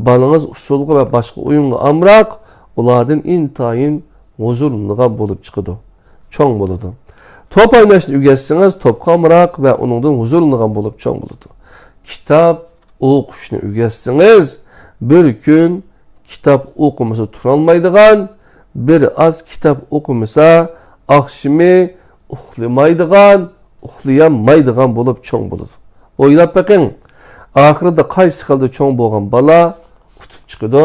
بالىڭىز ئۇسسۇلغا ۋە باشقا ئويۇنغا ئامراق، ئۇلاردىن ئىنتايىن ھۇزۇرلىنىدىغان بولۇپ چىقىدۇ. چوڭ بولىدۇ. توپ ئويناشنى ئۆگەتسىڭىز، توپقا ئامراق ۋە ئۇنىڭدىن ھۇزۇرلىنىدىغان بولۇپ چوڭ بولىدۇ. كىتاب ئوقۇشنى ئۆگەتسىڭىز، بىر كۈن كىتاب ئوقۇمىسا تۇرالمايدىغان، بىر ئاز كىتاب ئوقۇمىسا ئاخشىمى ئۇخلىمايدىغان، ئۇخلىيالمايدىغان بولۇپ چوڭ بولىدۇ. ئويلاپ بېقىڭ، ئاخىرىدا قايسى خىلدا چوڭ بولغان بالا ئۇتۇپ چىقىدۇ؟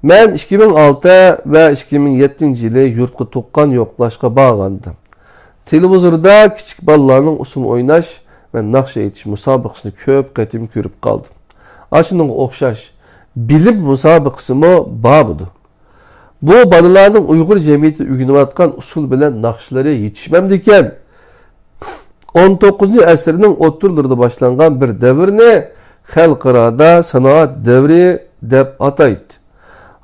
مەن ئىككى مىڭ ئالتە ۋە ئىككى مىڭ يەتتىنچى يىلى يۇرتقا تۇغقان يوقلاشقا بارغانىدىم. تېلېۋىزوردا كىچىك بالىلارنىڭ ئۇسسۇل ئويناش ۋە ناخشا ئېيتىش مۇسابىقىسىنى كۆپ قېتىم كۆرۈپ قالدىم. ئاشۇنىڭغا ئوخشاش بىلىم مۇسابىقىسىمۇ بارمىدۇ؟ بۇ بالىلارنىڭ ئۇيغۇر جەمئىيىتىدە ئۆگىنىۋاتقان ئۇسسۇل بىلەن ناخشىلىرى يېتىشمەمدىكەن؟ ئون توققۇزىنچى ئەسىرنىڭ ئوتتۇرىلىرىدا باشلانغان بىر دەۋرنى خەلقئارادا سانائەت دەۋرى دەپ ئاتايتتى.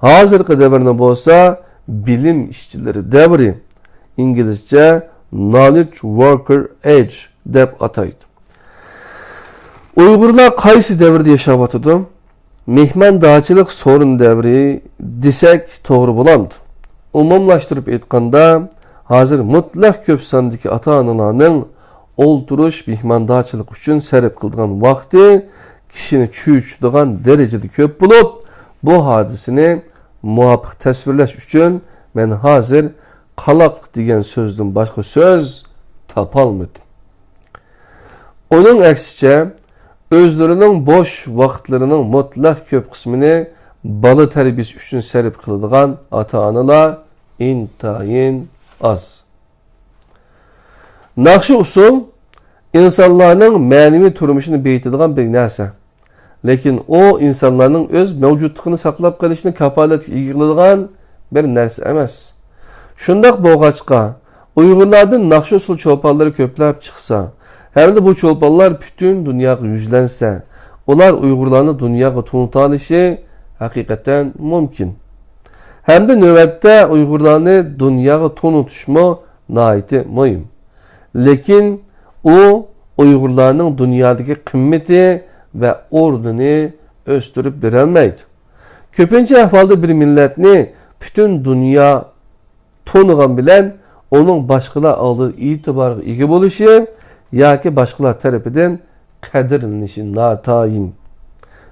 ھازىرقى دەۋرنى بولسا بىلىم ئىشچىلىرى دەۋرى، ئىنگلىزچە knowledge worker age دەپ ئاتايدۇ. ئۇيغۇرلار قايسى دەۋردە ياشاۋاتىدۇ؟ مېھماندارچىلىق سورۇن دەۋرى دېسەك توغرا بولامدۇ؟ ئومۇملاشتۇرۇپ ئېيتقاندا، ھازىر مۇتلەق كۆپ ساندىكى ئاتا-ئانىلارنىڭ ئولتۇرۇش، مېھماندارچىلىق ئۈچۈن سەرپ قىلىدىغان ۋاقتى كىشىنى چۆچۈتىدىغان دەرىجىدە كۆپ بولۇپ، بۇ ھادىسىنى مۇۋاپىق تەسۋىرلەش ئۈچۈن مەن ھازىر قالاقلىق دېگەن سۆزدىن باشقا سۆز تاپالمىدىم. ئۇنىڭ ئەكسىچە، ئۆزلىرىنىڭ بوش ۋاقىتلىرىنىڭ مۇتلەق كۆپ قىسمىنى بالا تەربىيىسى ئۈچۈن سەرپ قىلىدىغان ئاتا-ئانىلار ئىنتايىن ئاز. ناخشا-ئۇسسۇل ئىنسانلارنىڭ مەنىۋى تۇرمۇشىنى بېيىتىدىغان بىر نەرسە. لېكىن ئۇ ئىنسانلارنىڭ ئۆز مەۋجۇتلۇقىنى ساقلاپ قېلىشىنى كاپالەتكە ئىگە قىلىدىغان بىر نەرسە ئەمەس. شۇنداق بولغاچقا، ئۇيغۇرلاردىن ناخشا-ئۇسسۇل چولپانلىرى كۆپلەپ چىقسا، ھەمدە بۇ چولپانلار پۈتۈن دۇنياغا يۈزلەنسە، ئۇلار ئۇيغۇرلارنى دۇنياغا تونۇتالىشى ھەقىقەتەن مۇمكىن. ھەمدە نۆۋەتتە ئۇيغۇرلارنى دۇنياغا تونۇتۇشمۇ ناھايىتى مۇھىم. لېكىن ئۇ ئۇيغۇرلارنىڭ دۇنيادىكى قىممىتى ۋە ئورنىنى ئۆستۈرۈپ بېرەلمەيدۇ. كۆپىنچە ئەھۋالدا بىر مىللەتنى پۈتۈن دۇنيا تونۇغان بىلەن ئۇنىڭ باشقىلار ئالدىدا ئېتىبارغا ئىگە بولۇشى ياكى باشقىلار تەرىپىدىن قەدىرلىنىشى ناتايىن.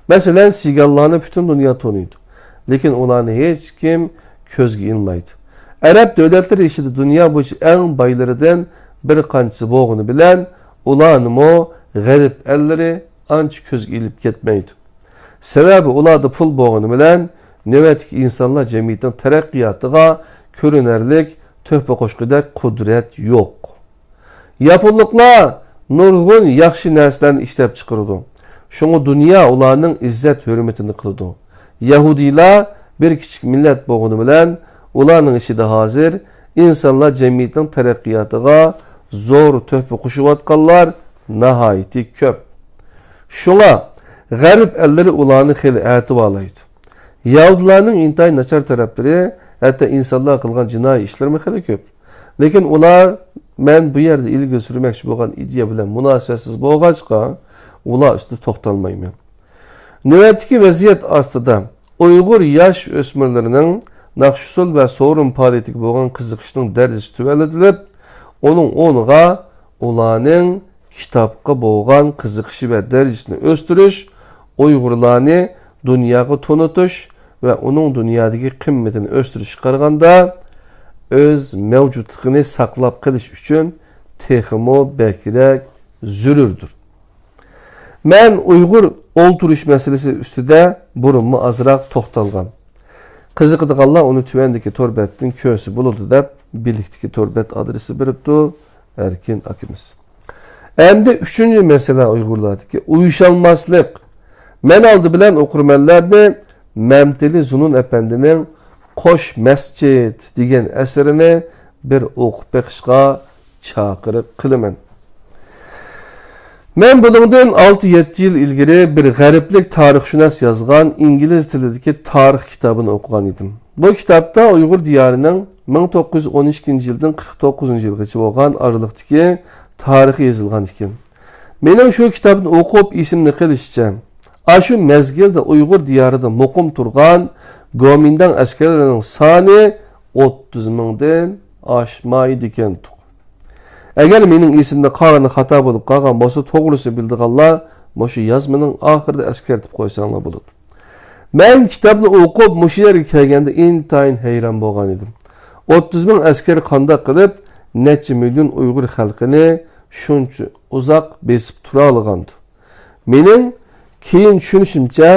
مەسىلەن، سىگانلارنى پۈتۈن دۇنيا تونۇيدۇ، لېكىن ئۇلارنى ھېچكىم كۆزگە ئىلمايدۇ. ئەرەب دۆلەتلىرى ئىچىدە دۇنيا بويىچە ئەڭ بايلىرىدىن بىر قانچىسى بولغىنى بىلەن، ئۇلارنىمۇ غەرب ئەللىرى ئانچە كۆزگە ئىلىپ كەتمەيدۇ. سەۋەبى، ئۇلاردا پۇل بولغىنى بىلەن، نۆۋەتتىكى ئىنسانلار جەمئىيىتىنىڭ تەرەققىياتىغا كۆرۈنەرلىك تۆھپە قوشقۇدەك قۇدرەت يوق. ياپونلۇقلار نۇرغۇن ياخشى نەرسىلەرنى ئىشلەپچىقىرىدۇ. شۇڭا دۇنيا ئۇلارنىڭ ئىززەت-ھۆرمىتىنى قىلىدۇ. يەھۇدىيلار بىر كىچىك مىللەت بولغىنى بىلەن، ئۇلارنىڭ ئىچىدە ھازىر ئىنسانلار جەمئىيىتىنىڭ تەرەققىياتىغا زور تۆھپە قوشۇۋاتقانلار ناھايىتى كۆپ. شۇڭا غەرب ئەللىرى ئۇلارنى خېلى ئەتىۋارلايدۇ. يەھۇدىيلارنىڭ ئىنتايىن ناچار تەرەپلىرى، ھەتتا ئىنسانلار قىلغان جىنايى ئىشلىرىمۇ خېلى كۆپ. لېكىن ئۇلار مەن بۇ يەردە ئىلگىرى سۈرمەكچى بولغان ئىدىيە بىلەن مۇناسىۋەتسىز بولغاچقا، ئۇلار ئۈستىدە توختالمايمەن. نۆۋەتتىكى ۋەزىيەت ئاستىدا ئۇيغۇر ياش ئۆسمۈرلىرىنىڭ ناخشا-ئۇسسۇل ۋە سورۇن پائالىيىتىگە بولغان قىزىقىشىنىڭ دەرىجىسى تۆۋەنلىتىلىپ، ئۇنىڭ ئورنىغا ئۇلارنىڭ كىتابقا بولغان قىزىقىشى ۋە دەرىجىسىنى ئۆستۈرۈش، ئۇيغۇرلارنى دۇنياغا تونۇتۇش ۋە ئۇنىڭ دۇنيادىكى قىممىتىنى ئۆستۈرۈشكە قارىغاندا، ئۆز مەۋجۇتلۇقىنى ساقلاپ قېلىش ئۈچۈن تېخىمۇ بەكرەك زۆرۈردۇر. مەن ئۇيغۇر ئولتۇرۇش مەسىلىسى ئۈستىدە بۇرۇنمۇ ئازراق توختالغان. قىزىقىدىغانلار ئۇنى تۆۋەندىكى تور بەتتىن كۆرسە بولىدۇ، دەپ بىلىكتىكى تور بەت ئادرېسى بېرىپتۇ ئەركىن ئاكىمىز. ئەمدى ئۈچىنچى مەسىلە، ئۇيغۇرلاردىكى ئۇيۇشالماسلىق. مەن ئالدى بىلەن ئوقۇرمەنلەرنى مەمتىلى زۇنۇن ئەپەندىنىڭ قوش مەسچىت دېگەن ئەسىرىنى بىر ئوقۇپ بېقىشقا چاقىرىق قىلىمەن. مەن بۇنىڭدىن ئالتە-يەتتە يىل ئىلگىرى بىر غەربلىك تارىخشۇناس يازغان ئىنگلىز تىلىدىكى تارىخ كىتابىنى ئوقۇغان ئىدىم. بۇ كىتابتا ئۇيغۇر دىيارىنىڭ مىڭ توققۇز يۈز ئون ئىككىنچى يىلدىن قىرىق توققۇزىنچى يىلغىچە بولغان ئارىلىقتىكى تارىخى يېزىلغان ئىكەن. مېنىڭ شۇ كىتابنى ئوقۇپ ئېسىمدە قېلىشىچە، ئاشۇ مەزگىلدە ئۇيغۇر دىيارىدا مۇقىم تۇرغان گومىنداڭ ئەسكەرلىرىنىڭ سانى ئوتتۇز مىڭدىن ئاشمايدىكەنتۇق. ئەگەر مېنىڭ ئېسىمدە قالغىنى خاتا بولۇپ قالغان بولسا، توغرىسىنى بىلىدىغانلار مۇشۇ يازمىنىڭ ئاخىرىدا ئەسكەرتىپ قويساڭلار بولىدۇ. مەن كىتابنى ئوقۇپ، مۇشۇ يەرگە كەلگەندە ئىنتايىن ھەيران بولغان ئىدىم. ئوتتۇز مىڭ ئەسكەر قانداق قىلىپ نەچچە مىليون ئۇيغۇر خەلقىنى شۇنچە ئۇزاق بېسىپ تۇرالىغاندۇ؟ مېنىڭ كېيىن چۈشىنىشىمچە،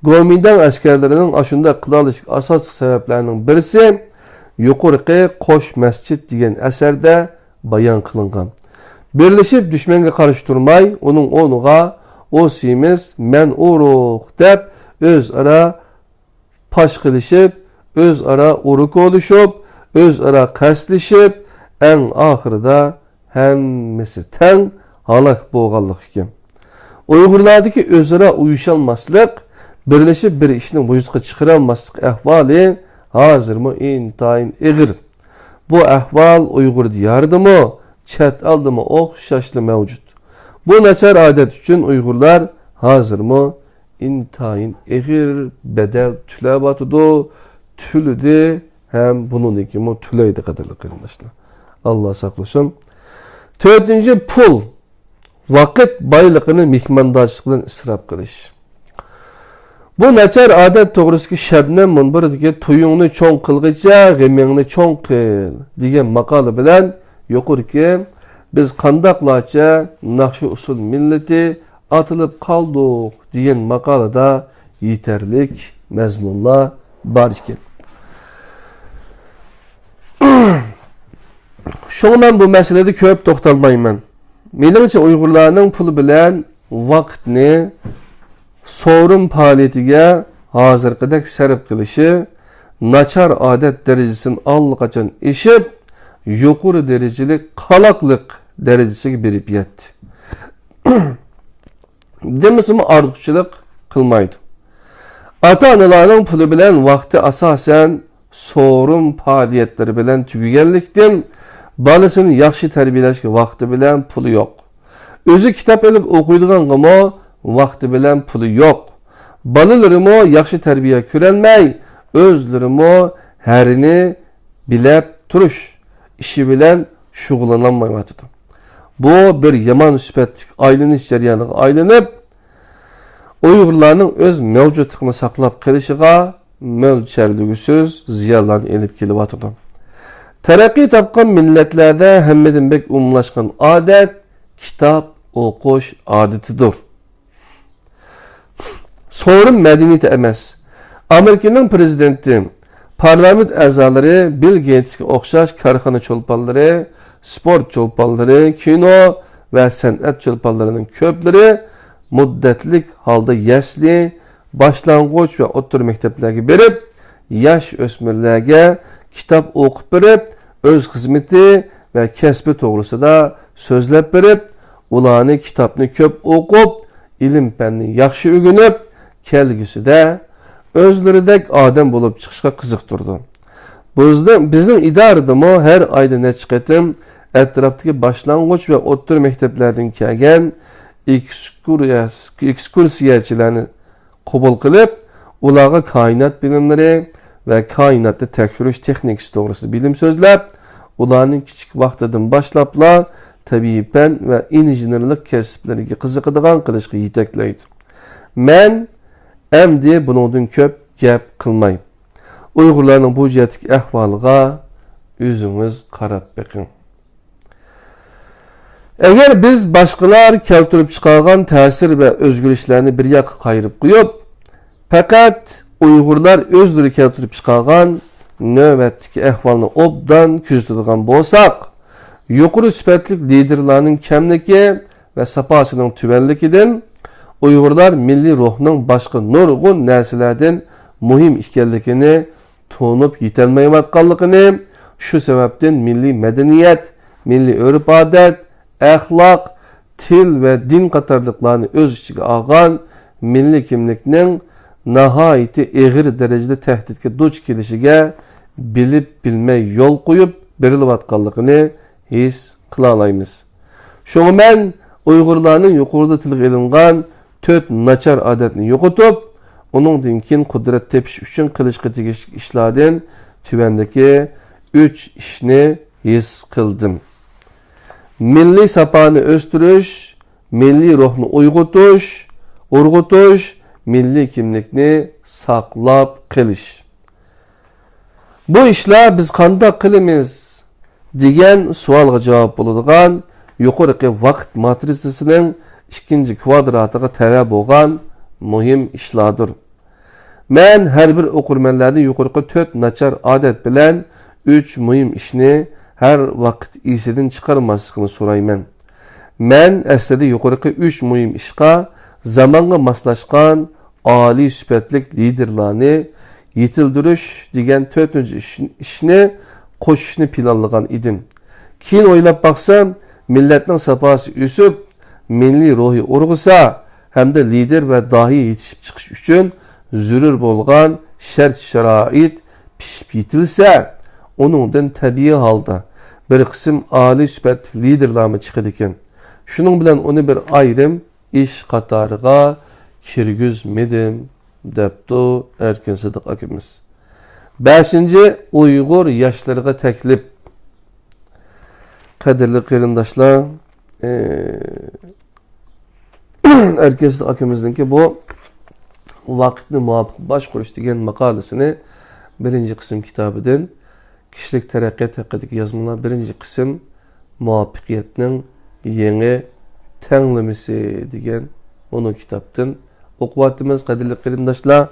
گومىنداڭ ئەسكەرلىرىنىڭ ئاشۇنداق قىلالىشىدىكى ئاساسلىق سەۋەبلەرنىڭ بىرسى يۇقىرىقى قوش مەسچىت دېگەن ئەسەردە بايان قىلىنغان. بىرلىشىپ دۈشمەنگە قارشى تۇرماي، ئۇنىڭ ئورنىغا ئۇ سېمىز، مەن ئورۇق دەپ ئۆزئارا پاش قىلىشىپ، ئۆزئارا ئورا كولىشىپ، ئۆزئارا قەستلىشىپ، ئەڭ ئاخىرىدا ھەممىسى تەڭ ھالاك بولغانلىق ئىكەن. ئۇيغۇرلاردىكى ئۆزئارا ئۇيۇشالماسلىق، بىرلىشىپ بىر ئىشنى ۋۇجۇدقا چىقىرالماسلىق ئەھۋالى ھازىرمۇ ئىنتايىن ئېغىر. بۇ ئەھۋال ئۇيغۇر دىيارىدىمۇ، چەت ئەلدىمۇ ئوخشاشلا مەۋجۇت. بۇ ناچار ئادەت ئۈچۈن ئۇيغۇرلار ھازىرمۇ ئىنتايىن ئېغىر بەدەل تۆلەۋاتىدۇ، تۆلىدى ھەم بۇنىڭدىن كېيىنمۇ تۆلەيدۇ، قەدىرلىك قېرىنداشلار. ئاللا ساقلىسۇن. تۆتىنچى، پۇل، ۋاقىت بايلىقىنى مېھماندارچىلىق بىلەن ئىسراپ قىلىش. بۇ ناچار ئادەت توغرىسىدىكى شەبنەم مۇنبىرىدىكى «تويۇڭنى چوڭ قىلغىچە غېمىڭنى چوڭ قىل» دېگەن ماقالە بىلەن يۇقىرىقى «بىز قانداقلارچە ناخشا-ئۇسسۇل مىللىتى ئاتىلىپ قالدۇق» دېگەن ماقالىدا يېتەرلىك مەزمۇنلار بار ئىكەن. شۇڭا مەن بۇ مەسىلىدە كۆپ توختالمايمەن. مېنىڭچە، ئۇيغۇرلارنىڭ پۇل بىلەن ۋاقىتنى سورۇن پائالىيىتىگە ھازىرقىدەك سەرپ قىلىشى ناچار ئادەت دەرىجىسىدىن ئاللىقاچان ئېشىپ، يۇقىرى دەرىجىلىك قالاقلىق دەرىجىسىگە بېرىپ يەتتى. دېمىسىمۇ ئارتۇقچىلىق قىلمايدۇ. ئاتا-ئانىلارنىڭ پۇلى بىلەن ۋاقتى ئاساسەن سورۇن پائالىيەتلىرى بىلەن تۈگىگەنلىكتىن، بالىسىنى ياخشى تەربىيەلەشكە ۋاقتى بىلەن پۇلى يوق. ئۆزى كىتاب ئېلىپ ئوقۇيدىغانغىمۇ ۋاقتى بىلەن پۇلى يوق. بالىلىرىمۇ ياخشى تەربىيە كۆرەلمەي، ئۆزلىرىمۇ ھەرىنى بىلەپ تۇرۇش ئىشى بىلەن شۇغۇللىنالمايۋاتىدۇ. بۇ بىر يامان سۈپەتلىك ئايلىنىش جەريانىغا ئايلىنىپ، ئۇيغۇرلارنىڭ ئۆز مەۋجۇتلۇقىنى ساقلاپ قېلىشىغا مۆلچەرلىگۈسىز زىيانلارنى ئېلىپ كېلىۋاتىدۇ. تەرەققىي تاپقان مىللەتلەردە ھەممىدىن بەك ئومۇملاشقان ئادەت كىتاب ئوقۇش ئادىتىدۇر. سورۇن مەدەنىيىتى ئەمەس. ئامېرىكىنىڭ پىرېزىدېنتى، پارلامېنت ئەزالىرى بىل گېيتسكە ئوخشاش كارخانا چولپانلىرى، سپورت چولپانلىرى، كىنو ۋە سەنئەت چولپانلىرىنىڭ كۆپلىرى مۇددەتلىك ھالدا يەسلى، باشلانغۇچ ۋە ئوتتۇرا مەكتەپلەرگە بېرىپ، ياش ئۆسمۈرلەرگە كىتاب ئوقۇپ بېرىپ، ئۆز خىزمىتى ۋە كەسپى توغرىسىدا سۆزلەپ بېرىپ، ئۇلارنى كىتابنى كۆپ ئوقۇپ، ئىلىم-پەننى ياخشى ئۆگىنىپ، كەلگۈسىدە ئۆزلىرىدەك ئادەم بولۇپ چىقىشقا قىزىقتۇرىدۇ. بىزنىڭ، بىزنىڭ ئىدارىدىمۇ ھەر ئايدا نەچچە قېتىم ئەتراپتىكى باشلانغۇچ ۋە ئوتتۇرا مەكتەپلەردىن كەلگەن ئېكسكۇرسىيە-، ئېكسكۇرسىيەچىلەرنى قوبۇل قىلىپ، ئۇلارغا كائىنات بىلىملىرى ۋە كائىناتنى تەكشۈرۈش تېخنىكىسى توغرىسىدا بىلىم سۆزلەپ، ئۇلارنى كىچىك ۋاقتىدىن باشلاپلا تەبىئىي پەن ۋە ئىنژېنېرلىق كەسىپلىرىگە قىزىقىدىغان قىلىشقا يېتەكلەيدۇ. مەن ئەمدى بۇنىڭدىن كۆپ گەپ قىلماي، ئۇيغۇرلارنىڭ بۇ جەھەتتىكى ئەھۋالىغا ئۆزىڭىز قاراپ بېقىڭ. ئەگەر بىز باشقىلار كەلتۈرۈپ چىقارغان تەسىر ۋە ئۆزگىرىشلەرنى بىر ياققا قايرىپ قويۇپ، پەقەت ئۇيغۇرلار ئۆزلىرى كەلتۈرۈپ چىقارغان نۆۋەتتىكى ئەھۋالنى ئوبدان كۆزىتىدىغان بولساق، يۇقىرى سۈپەتلىك لىدېرلارنىڭ كەملىكى ۋە ساپاسىنىڭ تۆۋەنلىكىدىن ئۇيغۇرلار مىللىي روھنىڭ باشقا نۇرغۇن نەرسىلەردىن مۇھىم ئىكەنلىكىنى تونۇپ يېتەلمەيۋاتقانلىقىنى، شۇ سەۋەبتىن مىللىي مەدەنىيەت، مىللىي ئۆرپ-ئادەت، ئەخلاق، تىل ۋە دىن قاتارلىقلارنى ئۆز ئىچىگە ئالغان مىللىي كىملىكنىڭ ناھايىتى ئېغىر دەرىجىدە تەھدىتكە دۇچ كېلىشىگە بىلىپ بىلمەي يول قويۇپ بېرىلىۋاتقانلىقىنى ھېس قىلالايمىز. شۇڭا مەن ئۇيغۇرلارنىڭ يۇقىرىدا تىلغا ئېلىنغان تۆت ناچار ئادەتنى يوقىتىپ، ئۇنىڭدىن كېيىن قۇدرەت تېپىش ئۈچۈن قىلىشقا تېگىشلىك ئىشلاردىن تۆۋەندىكى ئۈچ ئىشنى ھېس قىلدىم. مىللىي ساپانى ئۆستۈرۈش، مىللىي روھنى ئويغىتىش، ئۇرغۇتۇش، مىللىي كىملىكنى ساقلاپ قېلىش. بۇ ئىشلار بىز قانداق قىلىمىز دېگەن سوئالغا جاۋاب بولىدىغان يۇقىرىقى ۋاقىت ماترىتسىسىنىڭ ئىككىنچى كۋادراتىغا تەۋە بولغان مۇھىم ئىشلاردۇر. مەن ھەر بىر ئوقۇرمەنلەردىن يۇقىرىقى تۆت ناچار ئادەت بىلەن ئۈچ مۇھىم ئىشنى ھەر ۋاقىت ئېسىدىن چىقارماسلىقىنى سورايمەن. مەن ئەسلىدە يۇقىرىقى ئۈچ مۇھىم ئىشقا زامانغا ماسلاشقان ئالىي سۈپەتلىك لىدېرلارنى يېتىلدۈرۈش دېگەن تۆتىنچى ئىش، ئىشنى قوشۇشنى پىلانلىغان ئىدىم. كېيىن ئويلاپ باقسام، مىللەتنىڭ ساپاسى ئۆسۈپ، مىللىي روھى ئۇرغۇسا ھەمدە لىدېر ۋە داھىي يېتىشىپ چىقىش ئۈچۈن زۆرۈر بولغان شەرت-شارائىت پىشىپ يېتىلسە، ئۇنىڭدىن تەبىئىي ھالدا بىر قىسىم ئالىي سۈپەتلىك لىدېرلارمۇ چىقىدىكەن. شۇنىڭ بىلەن ئۇنى بىر ئايرىم ئىش قاتارىغا كىرگۈزمىدىم، دەپتۇ ئەركىن سىدىق ئاكىمىز. بەشىنچى، ئۇيغۇر ياشلىرىغا تەكلىپ. قەدىرلىك قېرىنداشلار، ئى، ئەركىن سىدىق ئاكىمىزنىڭكى بۇ ۋاقىتنى مۇۋاپىق باشقۇرۇش دېگەن ماقالىسىنى بىرىنچى قىسىم كىتابىدىن، كىشىلىك تەرەققىيات ھەققىدىكى يازمىلار بىرىنچى قىسىم، مۇۋەپپەقىيەتنىڭ يېڭى تەڭلىمىسى دېگەن ئۇنىڭ كىتابتىن ئوقۇۋاتىمىز، قەدىرلىك قېرىنداشلار.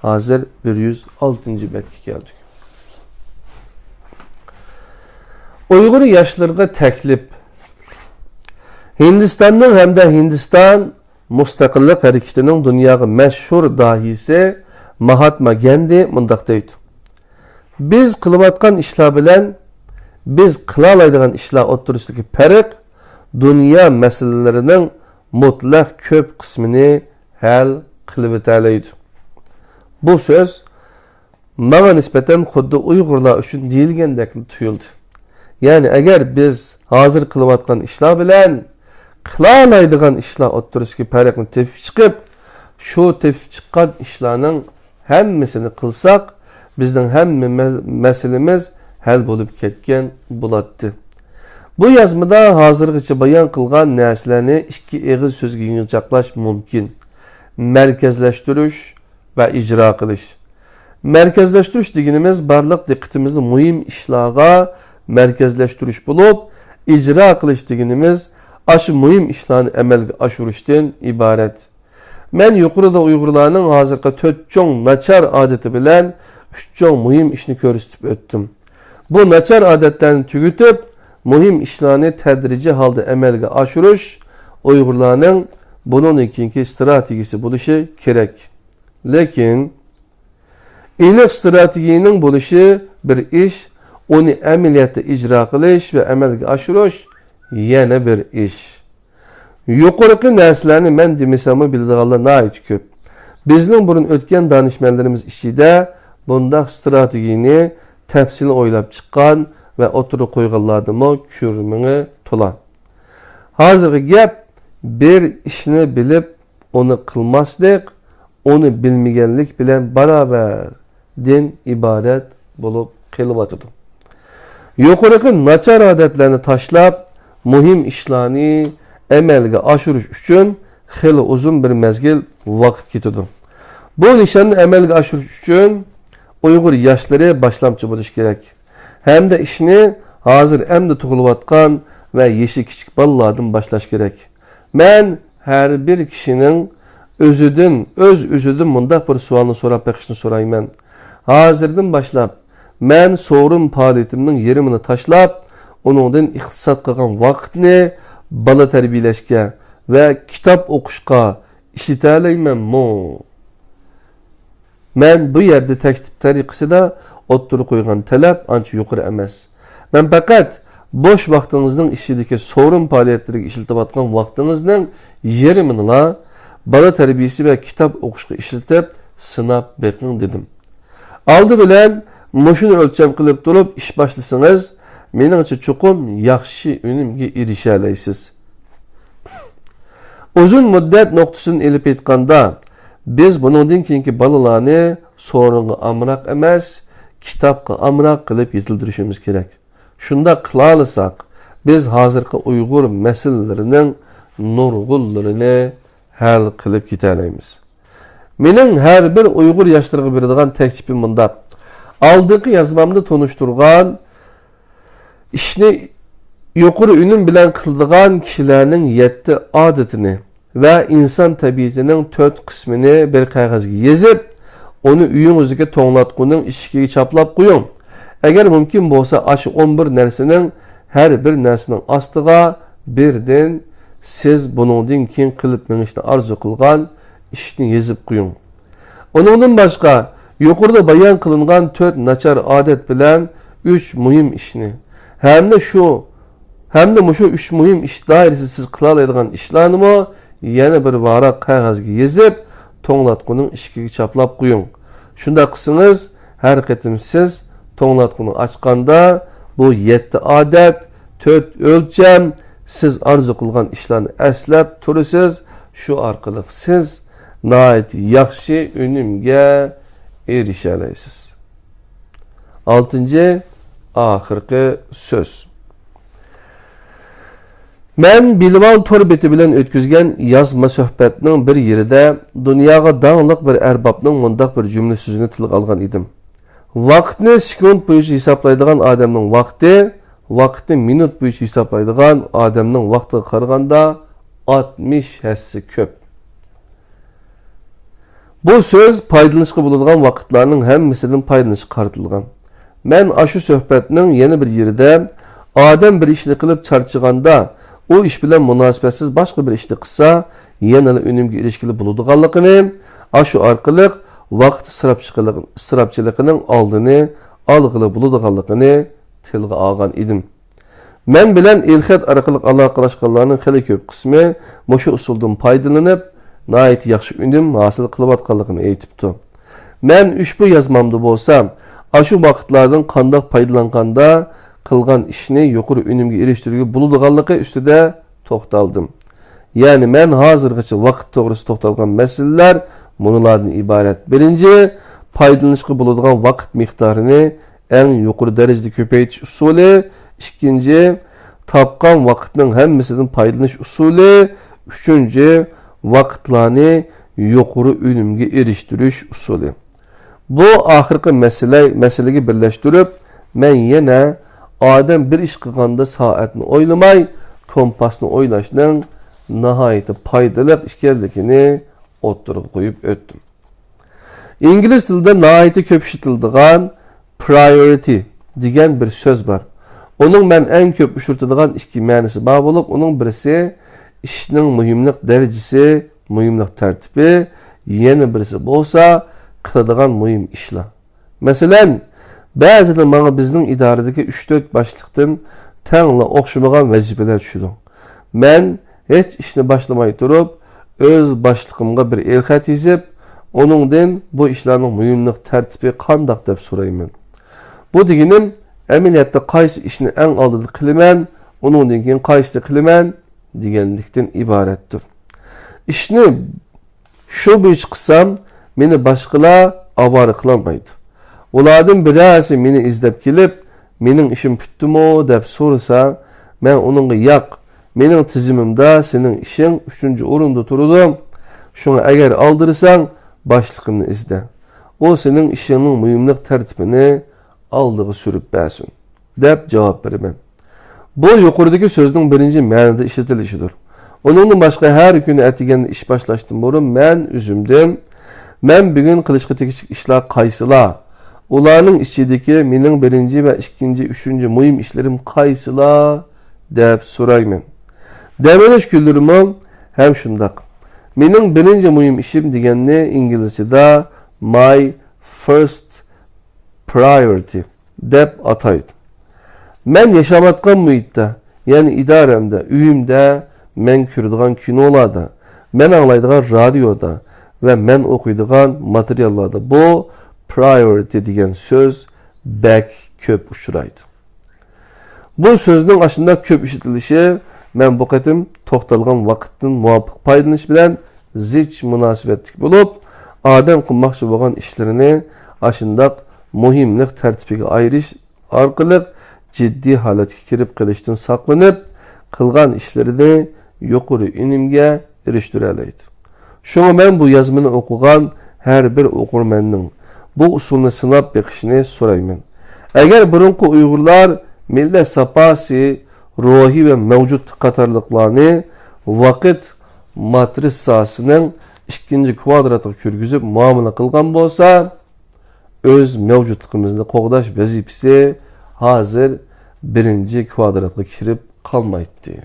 ھازىر بىر يۈز ئالتىنچى بەتكە كەلدۇق. ئۇيغۇر ياشلىرىغا تەكلىپ. ھىندىستاننىڭ ھەمدە ھىندىستان مۇستەقىللىق ھەرىكىتىنىڭ دۇنياغا مەشھۇر داھىيسى ماھاتما گاندى مۇنداق دەيدۇ: بىز قىلىۋاتقان ئىشلار بىلەن بىز قىلالايدىغان ئىشلار ئوتتۇرىسىدىكى پەرق دۇنيا مەسىلىلىرىنىڭ مۇتلەق كۆپ قىسمىنى ھەل قىلىۋېتەلەيدۇ. بۇ سۆز ماڭا نىسبەتەن خۇددى ئۇيغۇرلار ئۈچۈن دېيىلگەندەكلا تۇيۇلدى. يەنى ئەگەر بىز ھازىر قىلىۋاتقان ئىشلار بىلەن قىلالايدىغان ئىشلار ئوتتۇرىسىدىكى پەرقنى تېپىپ چىقىپ، شۇ تېپىپ چىققان ئىشلارنىڭ ھەممىسىنى قىلساق، بىزنىڭ ھەممە مە-، مەسىلىمىز ھەل بولۇپ كەتكەن بولاتتى. بۇ يازمىدا ھازىرغىچە بايان قىلغان نەرسىلەرنى ئىككى ئېغىز سۆزگە يىغىنچاقلاش مۇمكىن. مەركەزلەشتۈرۈش ۋە ئىجرا قىلىش. مەركەزلەشتۈرۈش دېگىنىمىز بارلىق دىققىتىمىزنى مۇھىم ئىشلارغا مەركەزلەشتۈرۈش بولۇپ، ئىجرا قىلىش دېگىنىمىز ئاشۇ مۇھىم ئىشلارنى ئەمەلگە ئاشۇرۇشتىن ئىبارەت. مەن يۇقىرىدا ئۇيغۇرلارنىڭ ھازىرقى تۆت چوڭ ناچار ئادىتى بىلەن ئۈچ چوڭ مۇھىم ئىشنى كۆرسىتىپ ئۆتتۈم. بۇ ناچار ئادەتلەرنى تۈگىتىپ، مۇھىم ئىشلارنى تەدرىجىي ھالدا ئەمەلگە ئاشۇرۇش ئۇيغۇرلارنىڭ بۇنىڭدىن كېيىنكى ئىستراتېگىيىسى بولۇشى كېرەك. لېكىن، ئېنىق ئىستراتېگىيەنىڭ بولۇشى بىر ئىش، ئۇنى ئەمەلىيەتتە ئىجرا قىلىش ۋە ئەمەلگە ئاشۇرۇش يەنە بىر ئىش. يۇقىرىقى نەرسىلەرنى مەن دېمىسەممۇ بىلىدىغانلار ناھايىتى كۆپ. بىزنىڭ بۇرۇن ئۆتكەن دانىشمەنلىرىمىز ئىچىدە بۇنداق ئىستراتېگىيەنى تەپسىلىي ئويلاپ چىققان ۋە ئوتتۇرىغا قويغانلاردىنمۇ كۆرمىڭى تولا. ھازىرقى گەپ بىر ئىشنى بىلىپ، ئۇنى قىلماسلىق، ئۇنى بىلمىگەنلىك بىلەن باراۋەردىن ئىبارەت بولۇپ قېلىۋاتىدۇ. يۇقىرىقى ناچار ئادەتلەرنى تاشلاپ، مۇھىم ئىشلارنى ئەمەلگە ئاشۇرۇش ئۈچۈن خېلى ئۇزۇن بىر مەزگىل ۋاقىت كېتىدۇ. بۇ نىشاننى ئەمەلگە ئاشۇرۇش ئۈچۈن ئۇيغۇر ياشلىرى باشلامچى بولۇشى كېرەك. ھەمدە ئىشنى ھازىر ئەمدى تۇغۇلۇۋاتقان ۋە يېشى كىچىك بالىلاردىن باشلاش كېرەك. مەن ھەر بىر كىشىنىڭ ئۆزىدىن، ئۆز-ئۆزىدىن مۇنداق بىر سوئالنى سوراپ بېقىشنى سورايمەن. ھازىردىن باشلاپ، مەن سورۇن پائالىيىتىمنىڭ يېرىمىنى تاشلاپ، ئۇنىڭدىن ئىقتىساد قىلغان ۋاقىتنى بالا تەربىيەلەشكە ۋە كىتاب ئوقۇشقا ئىشلىتەلەيمەنمۇ؟ مەن بۇ يەردە تەكلىپ تەرىقىسىدە ئوتتۇرىغا قويغان تەلەپ ئانچە يۇقىرى ئەمەس. مەن پەقەت بوش ۋاقتىڭىزنىڭ ئىچىدىكى سورۇن پائالىيەتلىرىگە ئىشلىتىۋاتقان ۋاقتىڭىزنىڭ يېرىمىنىلا بالا تەربىيىسى ۋە كىتاب ئوقۇشقا ئىشلىتىپ سىناپ بېقىڭ دېدىم. ئالدى بىلەن مۇشۇنى ئۆلچەم قىلىپ تۇرۇپ ئىش باشلىسىڭىز، مېنىڭچە چوقۇم ياخشى ئۈنۈمگە ئېرىشەلەيسىز. ئۇزۇن مۇددەت نۇقتىسىدىن ئېلىپ ئېيتقاندا، بىز بۇنىڭدىن كېيىنكى بالىلارنى سورۇنغا ئامراق ئەمەس، كىتابقا ئامراق قىلىپ يېتىلدۈرۈشىمىز كېرەك. شۇنداق قىلالىساق، بىز ھازىرقى ئۇيغۇر مەسىلىلىرىنىڭ نۇرغۇنلىرىنى ھەل قىلىپ كېتەلەيمىز. مېنىڭ ھەر بىر ئۇيغۇر ياشلىرىغا بېرىدىغان تەكلىپىم مۇنداق. ئالدىنقى يازمامدا تونۇشتۇرغان ئىشنى يۇقىرى ئۈنۈم بىلەن قىلىدىغان كىشىلەرنىڭ يەتتە ئادىتىنى ۋە ئىنسان تەبىئىتىنىڭ تۆت قىسمىنى بىر قەغەزگە يېزىپ، ئۇنى ئۆيىڭىزدىكى توڭلاتقۇنىڭ ئىشىكىگە چاپلاپ قويۇڭ. ئەگەر مۇمكىن بولسا، ئاشۇ ئون بىر نەرسىنىڭ ھەر بىر نەرسىنىڭ ئاستىغا بىردىن سىز بۇنىڭدىن كېيىن قىلىپ مېڭىشنى ئارزۇ قىلغان ئىشنى يېزىپ قويۇڭ. ئۇنىڭدىن باشقا، يۇقىرىدا بايان قىلىنغان تۆت ناچار ئادەت بىلەن ئۈچ مۇھىم ئىشنى ھەمدە شۇ، ھەمدە مۇشۇ ئۈچ مۇھىم ئىش دائىرىسىدە سىز قىلالايدىغان ئىشلارنىمۇ يەنە بىر ۋاراق قەغەزگە يېزىپ، توڭلاتقۇنىڭ ئىشىكىگە چاپلاپ قويۇڭ. شۇنداق قىلسىڭىز، ھەر قېتىم سىز توڭلاتقۇنى ئاچقاندا، بۇ يەتتە ئادەت، تۆت ئۆلچەم، سىز ئارزۇ قىلغان ئىشلارنى ئەسلەپ تۇرىسىز. شۇ ئارقىلىق سىز ناھايىتى ياخشى ئۈنۈمگە ئېرىشەلەيسىز. ئالتىنچى، ئاخىرقى سۆز. مەن بىلىۋال تور بېتى بىلەن ئۆتكۈزگەن يازما سۆھبەتنىڭ بىر يېرىدە دۇنياغا داڭلىق بىر ئەربابنىڭ مۇنداق بىر جۈملە سۆزىنى تىلغا ئالغان ئىدىم. ۋاقىتنى سېكۇنت بويىچە ھېسابلايدىغان ئادەمنىڭ ۋاقتى، ۋاقىتنى مىنۇت بويىچە ھېسابلايدىغان ئادەمنىڭ ۋاقتىغا قارىغاندا ئاتمىش ھەسسە كۆپ. بۇ سۆز پايدىلىنىشقا بولىدىغان ۋاقىتلارنىڭ ھەممىسىدىن پايدىلىنىشقا قارىتىلغان. مەن ئاشۇ سۆھبەتنىڭ يەنە بىر يېرىدە، ئادەم بىر ئىشنى قىلىپ چارچىغاندا، ئۇ ئىش بىلەن مۇناسىۋەتسىز باشقا بىر ئىشنى قىلسا، يەنىلا ئۈنۈمگە ئېرىشكىلى بولىدىغانلىقىنى، ئاشۇ ئارقىلىق ۋاقىت ئىسراپچىلىقىنىڭ ئالدىنى ئالغىلى بولىدىغانلىقىنى تىلغا ئالغان ئىدىم. مەن بىلەن ئېلخەت ئارقىلىق ئالاقىلەشكەنلەرنىڭ خېلى كۆپ قىسمى مۇشۇ ئۇسۇلدىن پايدىلىنىپ، ناھايىتى ياخشى ئۈنۈم ھاسىل قىلىۋاتقانلىقىنى ئېيتىپتۇ. مەن ئۇشبۇ يازمامدا بولسا، ئاشۇ ۋاقىتلاردىن قانداق پايدىلانغاندا قىلغان ئىشنى يۇقىرى ئۈنۈمگە ئېرىشتۈرگىلى بولىدىغانلىقى ئۈستىدە توختالدىم. يەنى مەن ھازىرغىچە ۋاقىت توغرىسىدا توختالغان مەسىلىلەر مۇنۇلاردىن ئىبارەت. بىرىنچى، پايدىلىنىشقا بولىدىغان ۋاقىت مىقدارىنى ئەڭ يۇقىرى دەرىجىدە كۆپەيتىش ئۇسۇلى. ئىككىنچى، تاپقان ۋاقىتنىڭ ھەممىسىدىن پايدىلىنىش ئۇسۇلى. ئۈچىنچى، ۋاقىتلارنى يۇقىرى ئۈنۈمگە ئېرىشتۈرۈش ئۇسۇلى. بۇ ئاخىرقى مەسىلە، مەسىلىگە بىرلەشتۈرۈپ، مەن يەنە ئادەم بىر ئىش قىلغاندا سائەتنى ئويلىماي، كومپاسنى ئويلاشنىڭ ناھايىتى پايدىلىق ئىكەنلىكىنى ئوتتۇرىغا قويۇپ ئۆتتۈم. ئىنگلىز تىلىدا ناھايىتى كۆپ ئىشلىتىلىدىغان priority دېگەن بىر سۆز بار. ئۇنىڭ مەن ئەڭ كۆپ ئۇچرىتىدىغان ئىككى مەنىسى بار بولۇپ، ئۇنىڭ بىرسى ئىشنىڭ مۇھىملىق دەرىجىسى، مۇھىملىق تەرتىپى، يەنە بىرسى بولسا قىلىدىغان مۇھىم ئىشلار. مەسىلەن، بەزىدە ماڭا بىزنىڭ ئىدارىدىكى ئۈچ-تۆت باشلىقتىن تەڭلا ئوخشىمىغان ۋەزىپىلەر چۈشىدۇ. مەن ھېچ ئىشنى باشلىماي تۇرۇپ، ئۆز باشلىقىمغا بىر ئېلخەت يېزىپ، ئۇنىڭدىن بۇ ئىشلارنىڭ مۇھىملىق تەرتىپى قانداق دەپ سورايمەن. بۇ دېگىنىم، ئەمەلىيەتتە قايسى ئىشنى ئەڭ ئالدىدا قىلىمەن، ئۇنىڭدىن كېيىن قايسىنى قىلىمەن دېگەنلىكتىن ئىبارەتتۇر. ئىشنى شۇ بويىچە قىلسام، مېنى باشقىلار ئاۋارە قىلالمايدۇ. ئۇلاردىن بىرەرسى مېنى ئىزدەپ كېلىپ، مېنىڭ ئىشىم پۈتتىمۇ دەپ سورىسا، مەن ئۇنىڭغا، ياق، مېنىڭ تىزىمىمدا سېنىڭ ئىشىڭ ئۈچىنچى ئورۇندا تۇرىدۇ. شۇڭا ئەگەر ئالدىرىساڭ، باشلىقىمنى ئىزدە. ئۇ سېنىڭ ئىشىڭنىڭ مۇھىملىق تەرتىپىنى ئالدىغا سۈرۈپ بەرسۇن، دەپ جاۋاب بېرىمەن. بۇ يۇقىرىدىكى سۆزنىڭ بىرىنچى مەنىدە ئىشلىتىلىشىدۇر. ئۇنىڭدىن باشقا، ھەر كۈنى ئەتىگەندە ئىش باشلاشتىن بۇرۇن مەن ئۆزۈمدىن، مەن بۈگۈن قىلىشقا تېگىشلىك ئىشلار قايسىلار؟ ئۇلارنىڭ ئىچىدىكى مېنىڭ بىرىنچى ۋە ئىككىنچى، ئۈچىنچى مۇھىم ئىشلىرىم قايسىلار؟ دەپ سورايمەن. دەم ئېلىش كۈنلىرىمۇ ھەم شۇنداق. مېنىڭ بىرىنچى مۇھىم ئىشىم دېگەننى ئىنگلىزچىدا my first priority دەپ ئاتايدۇ. مەن ياشاۋاتقان مۇھىتتا، يەنى ئىدارەمدە، ئۆيۈمدە، مەن كۆرىدىغان كىنولاردا، مەن ئاڭلايدىغان رادىيودا ۋە مەن ئوقۇيدىغان ماتېرىياللاردا بۇ priority دېگەن سۆز بەك كۆپ ئۇچرايدۇ. بۇ سۆزنىڭ ئاشۇنداق كۆپ ئىشلىتىلىشى مەن بۇ قېتىم توختالغان ۋاقىتتىن مۇۋاپىق پايدىلىنىش بىلەن زىچ مۇناسىۋەتلىك بولۇپ، ئادەم قىلماقچى بولغان ئىشلىرىنى ئاشۇنداق مۇھىملىق تەرتىپىگە ئايرىش ئارقىلىق جىددىي ھالەتكە كىرىپ قېلىشتىن ساقلىنىپ، قىلغان ئىشلىرىنى يۇقىرى ئۈنۈمگە ئېرىشتۈرەلەيدۇ. شۇڭا مەن بۇ يازمىنى ئوقۇغان ھەر بىر ئوقۇرمەننىڭ بۇ ئۇسۇلنى سىناپ بېقىشىنى سورايمەن. ئەگەر بۇرۇنقى ئۇيغۇرلار مىللەت ساپاسى، روھى ۋە مەۋجۇتلۇق قاتارلىقلارنى ۋاقىت ماترىتساسىنىڭ ئىككىنچى كۋادراتىغا كىرگۈزۈپ مۇئامىلە قىلغان بولسا، ئۆز مەۋجۇتلۇقىمىزنى قوغداش ۋەزىپىسى ھازىر بىرىنچى كۋادراتقا كىرىپ قالمايتتى.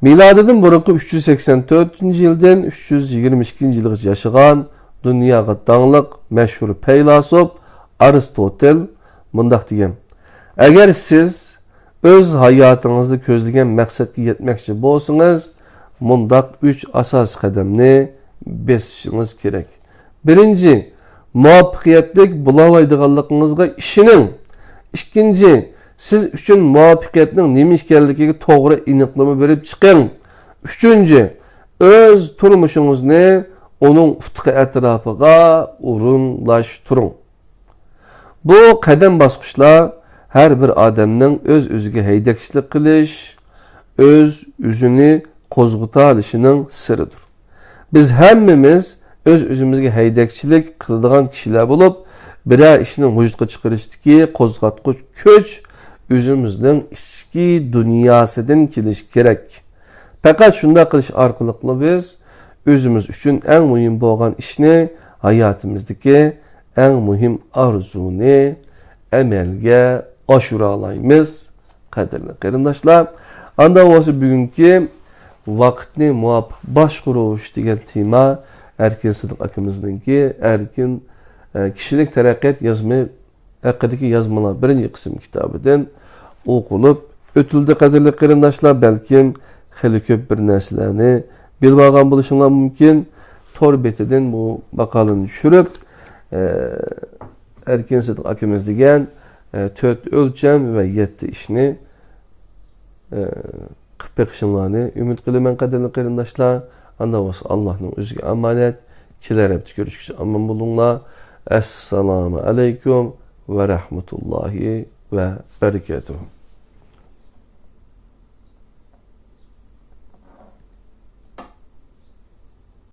مىلادىدىن بۇرۇنقى ئۈچ يۈز سەكسەن تۆتىنچى يىلدىن ئۈچ يۈز يىگىرمە ئىككىنچى يىلغىچە ياشىغان دۇنياغا داڭلىق مەشھۇر پەيلاسوپ ئارستوتېل مۇنداق دېگەن: «ئەگەر سىز ئۆز ھاياتىڭىزدا كۆزلىگەن مەقسەتكە يەتمەكچى بولسىڭىز، مۇنداق ئۈچ ئاساسىي قەدەمنى بېسىشىڭىز كېرەك. بىرىنچى، مۇۋەپپەقىيەتلىك بولالايدىغانلىقىڭىزغا ئىشىنىڭ. ئىككىنچى، سىز ئۈچۈن مۇۋەپپەقىيەتنىڭ نېمە ئىكەنلىكىگە توغرا ئېنىقلىما بېرىپ چىقىڭ. ئۈچىنچى، ئۆز تۇرمۇشىڭىزنى ئۇنىڭ ئۇپۇقى ئەتراپىغا ئورۇنلاشتۇرۇڭ.» بۇ قەدەم باسقۇچلار ھەر بىر ئادەمنىڭ ئۆز-ئۆزىگە ھەيدەكچىلىك قىلىش، ئۆز-ئۆزىنى قوزغىتالىشىنىڭ سىرىدۇر. بىز ھەممىمىز ئۆز-ئۆزىمىزگە ھەيدەكچىلىك قىلىدىغان كىشىلەر بولۇپ، بىرەر ئىشنى ۋۇجۇدقا چىقىرىشتىكى قوزغاتقۇچ كۈچ ئۆزىمىزنىڭ ئىچكى دۇنياسىدىن كېلىشى كېرەك. پەقەت شۇنداق قىلىش ئارقىلىقلا بىز ئۆزىمىز ئۈچۈن ئەڭ مۇھىم بولغان ئىشنى، ھاياتىمىزدىكى ئەڭ مۇھىم ئارزۇنى ئەمەلگە ئاشۇرالايمىز. قەدىرلىك قېرىنداشلار، ئاندا بولسا بۈگۈنكى ۋاقىتنى مۇۋاپىق باشقۇرۇش دېگەن تېما ئەركىن سىدىق ئاكىمىزنىڭكى ئەركىن، ئە، كىشىلىك تەرەققىيات يازمى ھەققىدىكى يازمىلار بىرىنچى قىسىم كىتابىدىن ئوقۇلۇپ ئۆتۈلدى. قەدىرلىك قېرىنداشلار، بەلكىم خېلى كۆپ بىر نەرسىلەرنى بىلىۋالغان بولۇشۇڭلار مۇمكىن. تور بېتىدىن بۇ ماقالىنى چۈشۈرۈپ، ئە، ئەركىن سىدىق ئاكىمىز دېگەن، ئە، تۆت ئۆلچەم ۋە يەتتە ئىشنى، ئە، قىلىپ بېقىشىڭلارنى ئۈمىد قىلىمەن، قەدىرلىك قېرىنداشلار. ئاندا بولسا ئاللاھنىڭ ئۆزىگە ئامانەت. كېلەر ھەپتە كۆرۈشكىچە ئامان بولۇڭلار. ئەسسالامۇ ئەلەيكۇم ۋە رەھمەتۇللاھى ۋە بەرىكاتۇھۇ.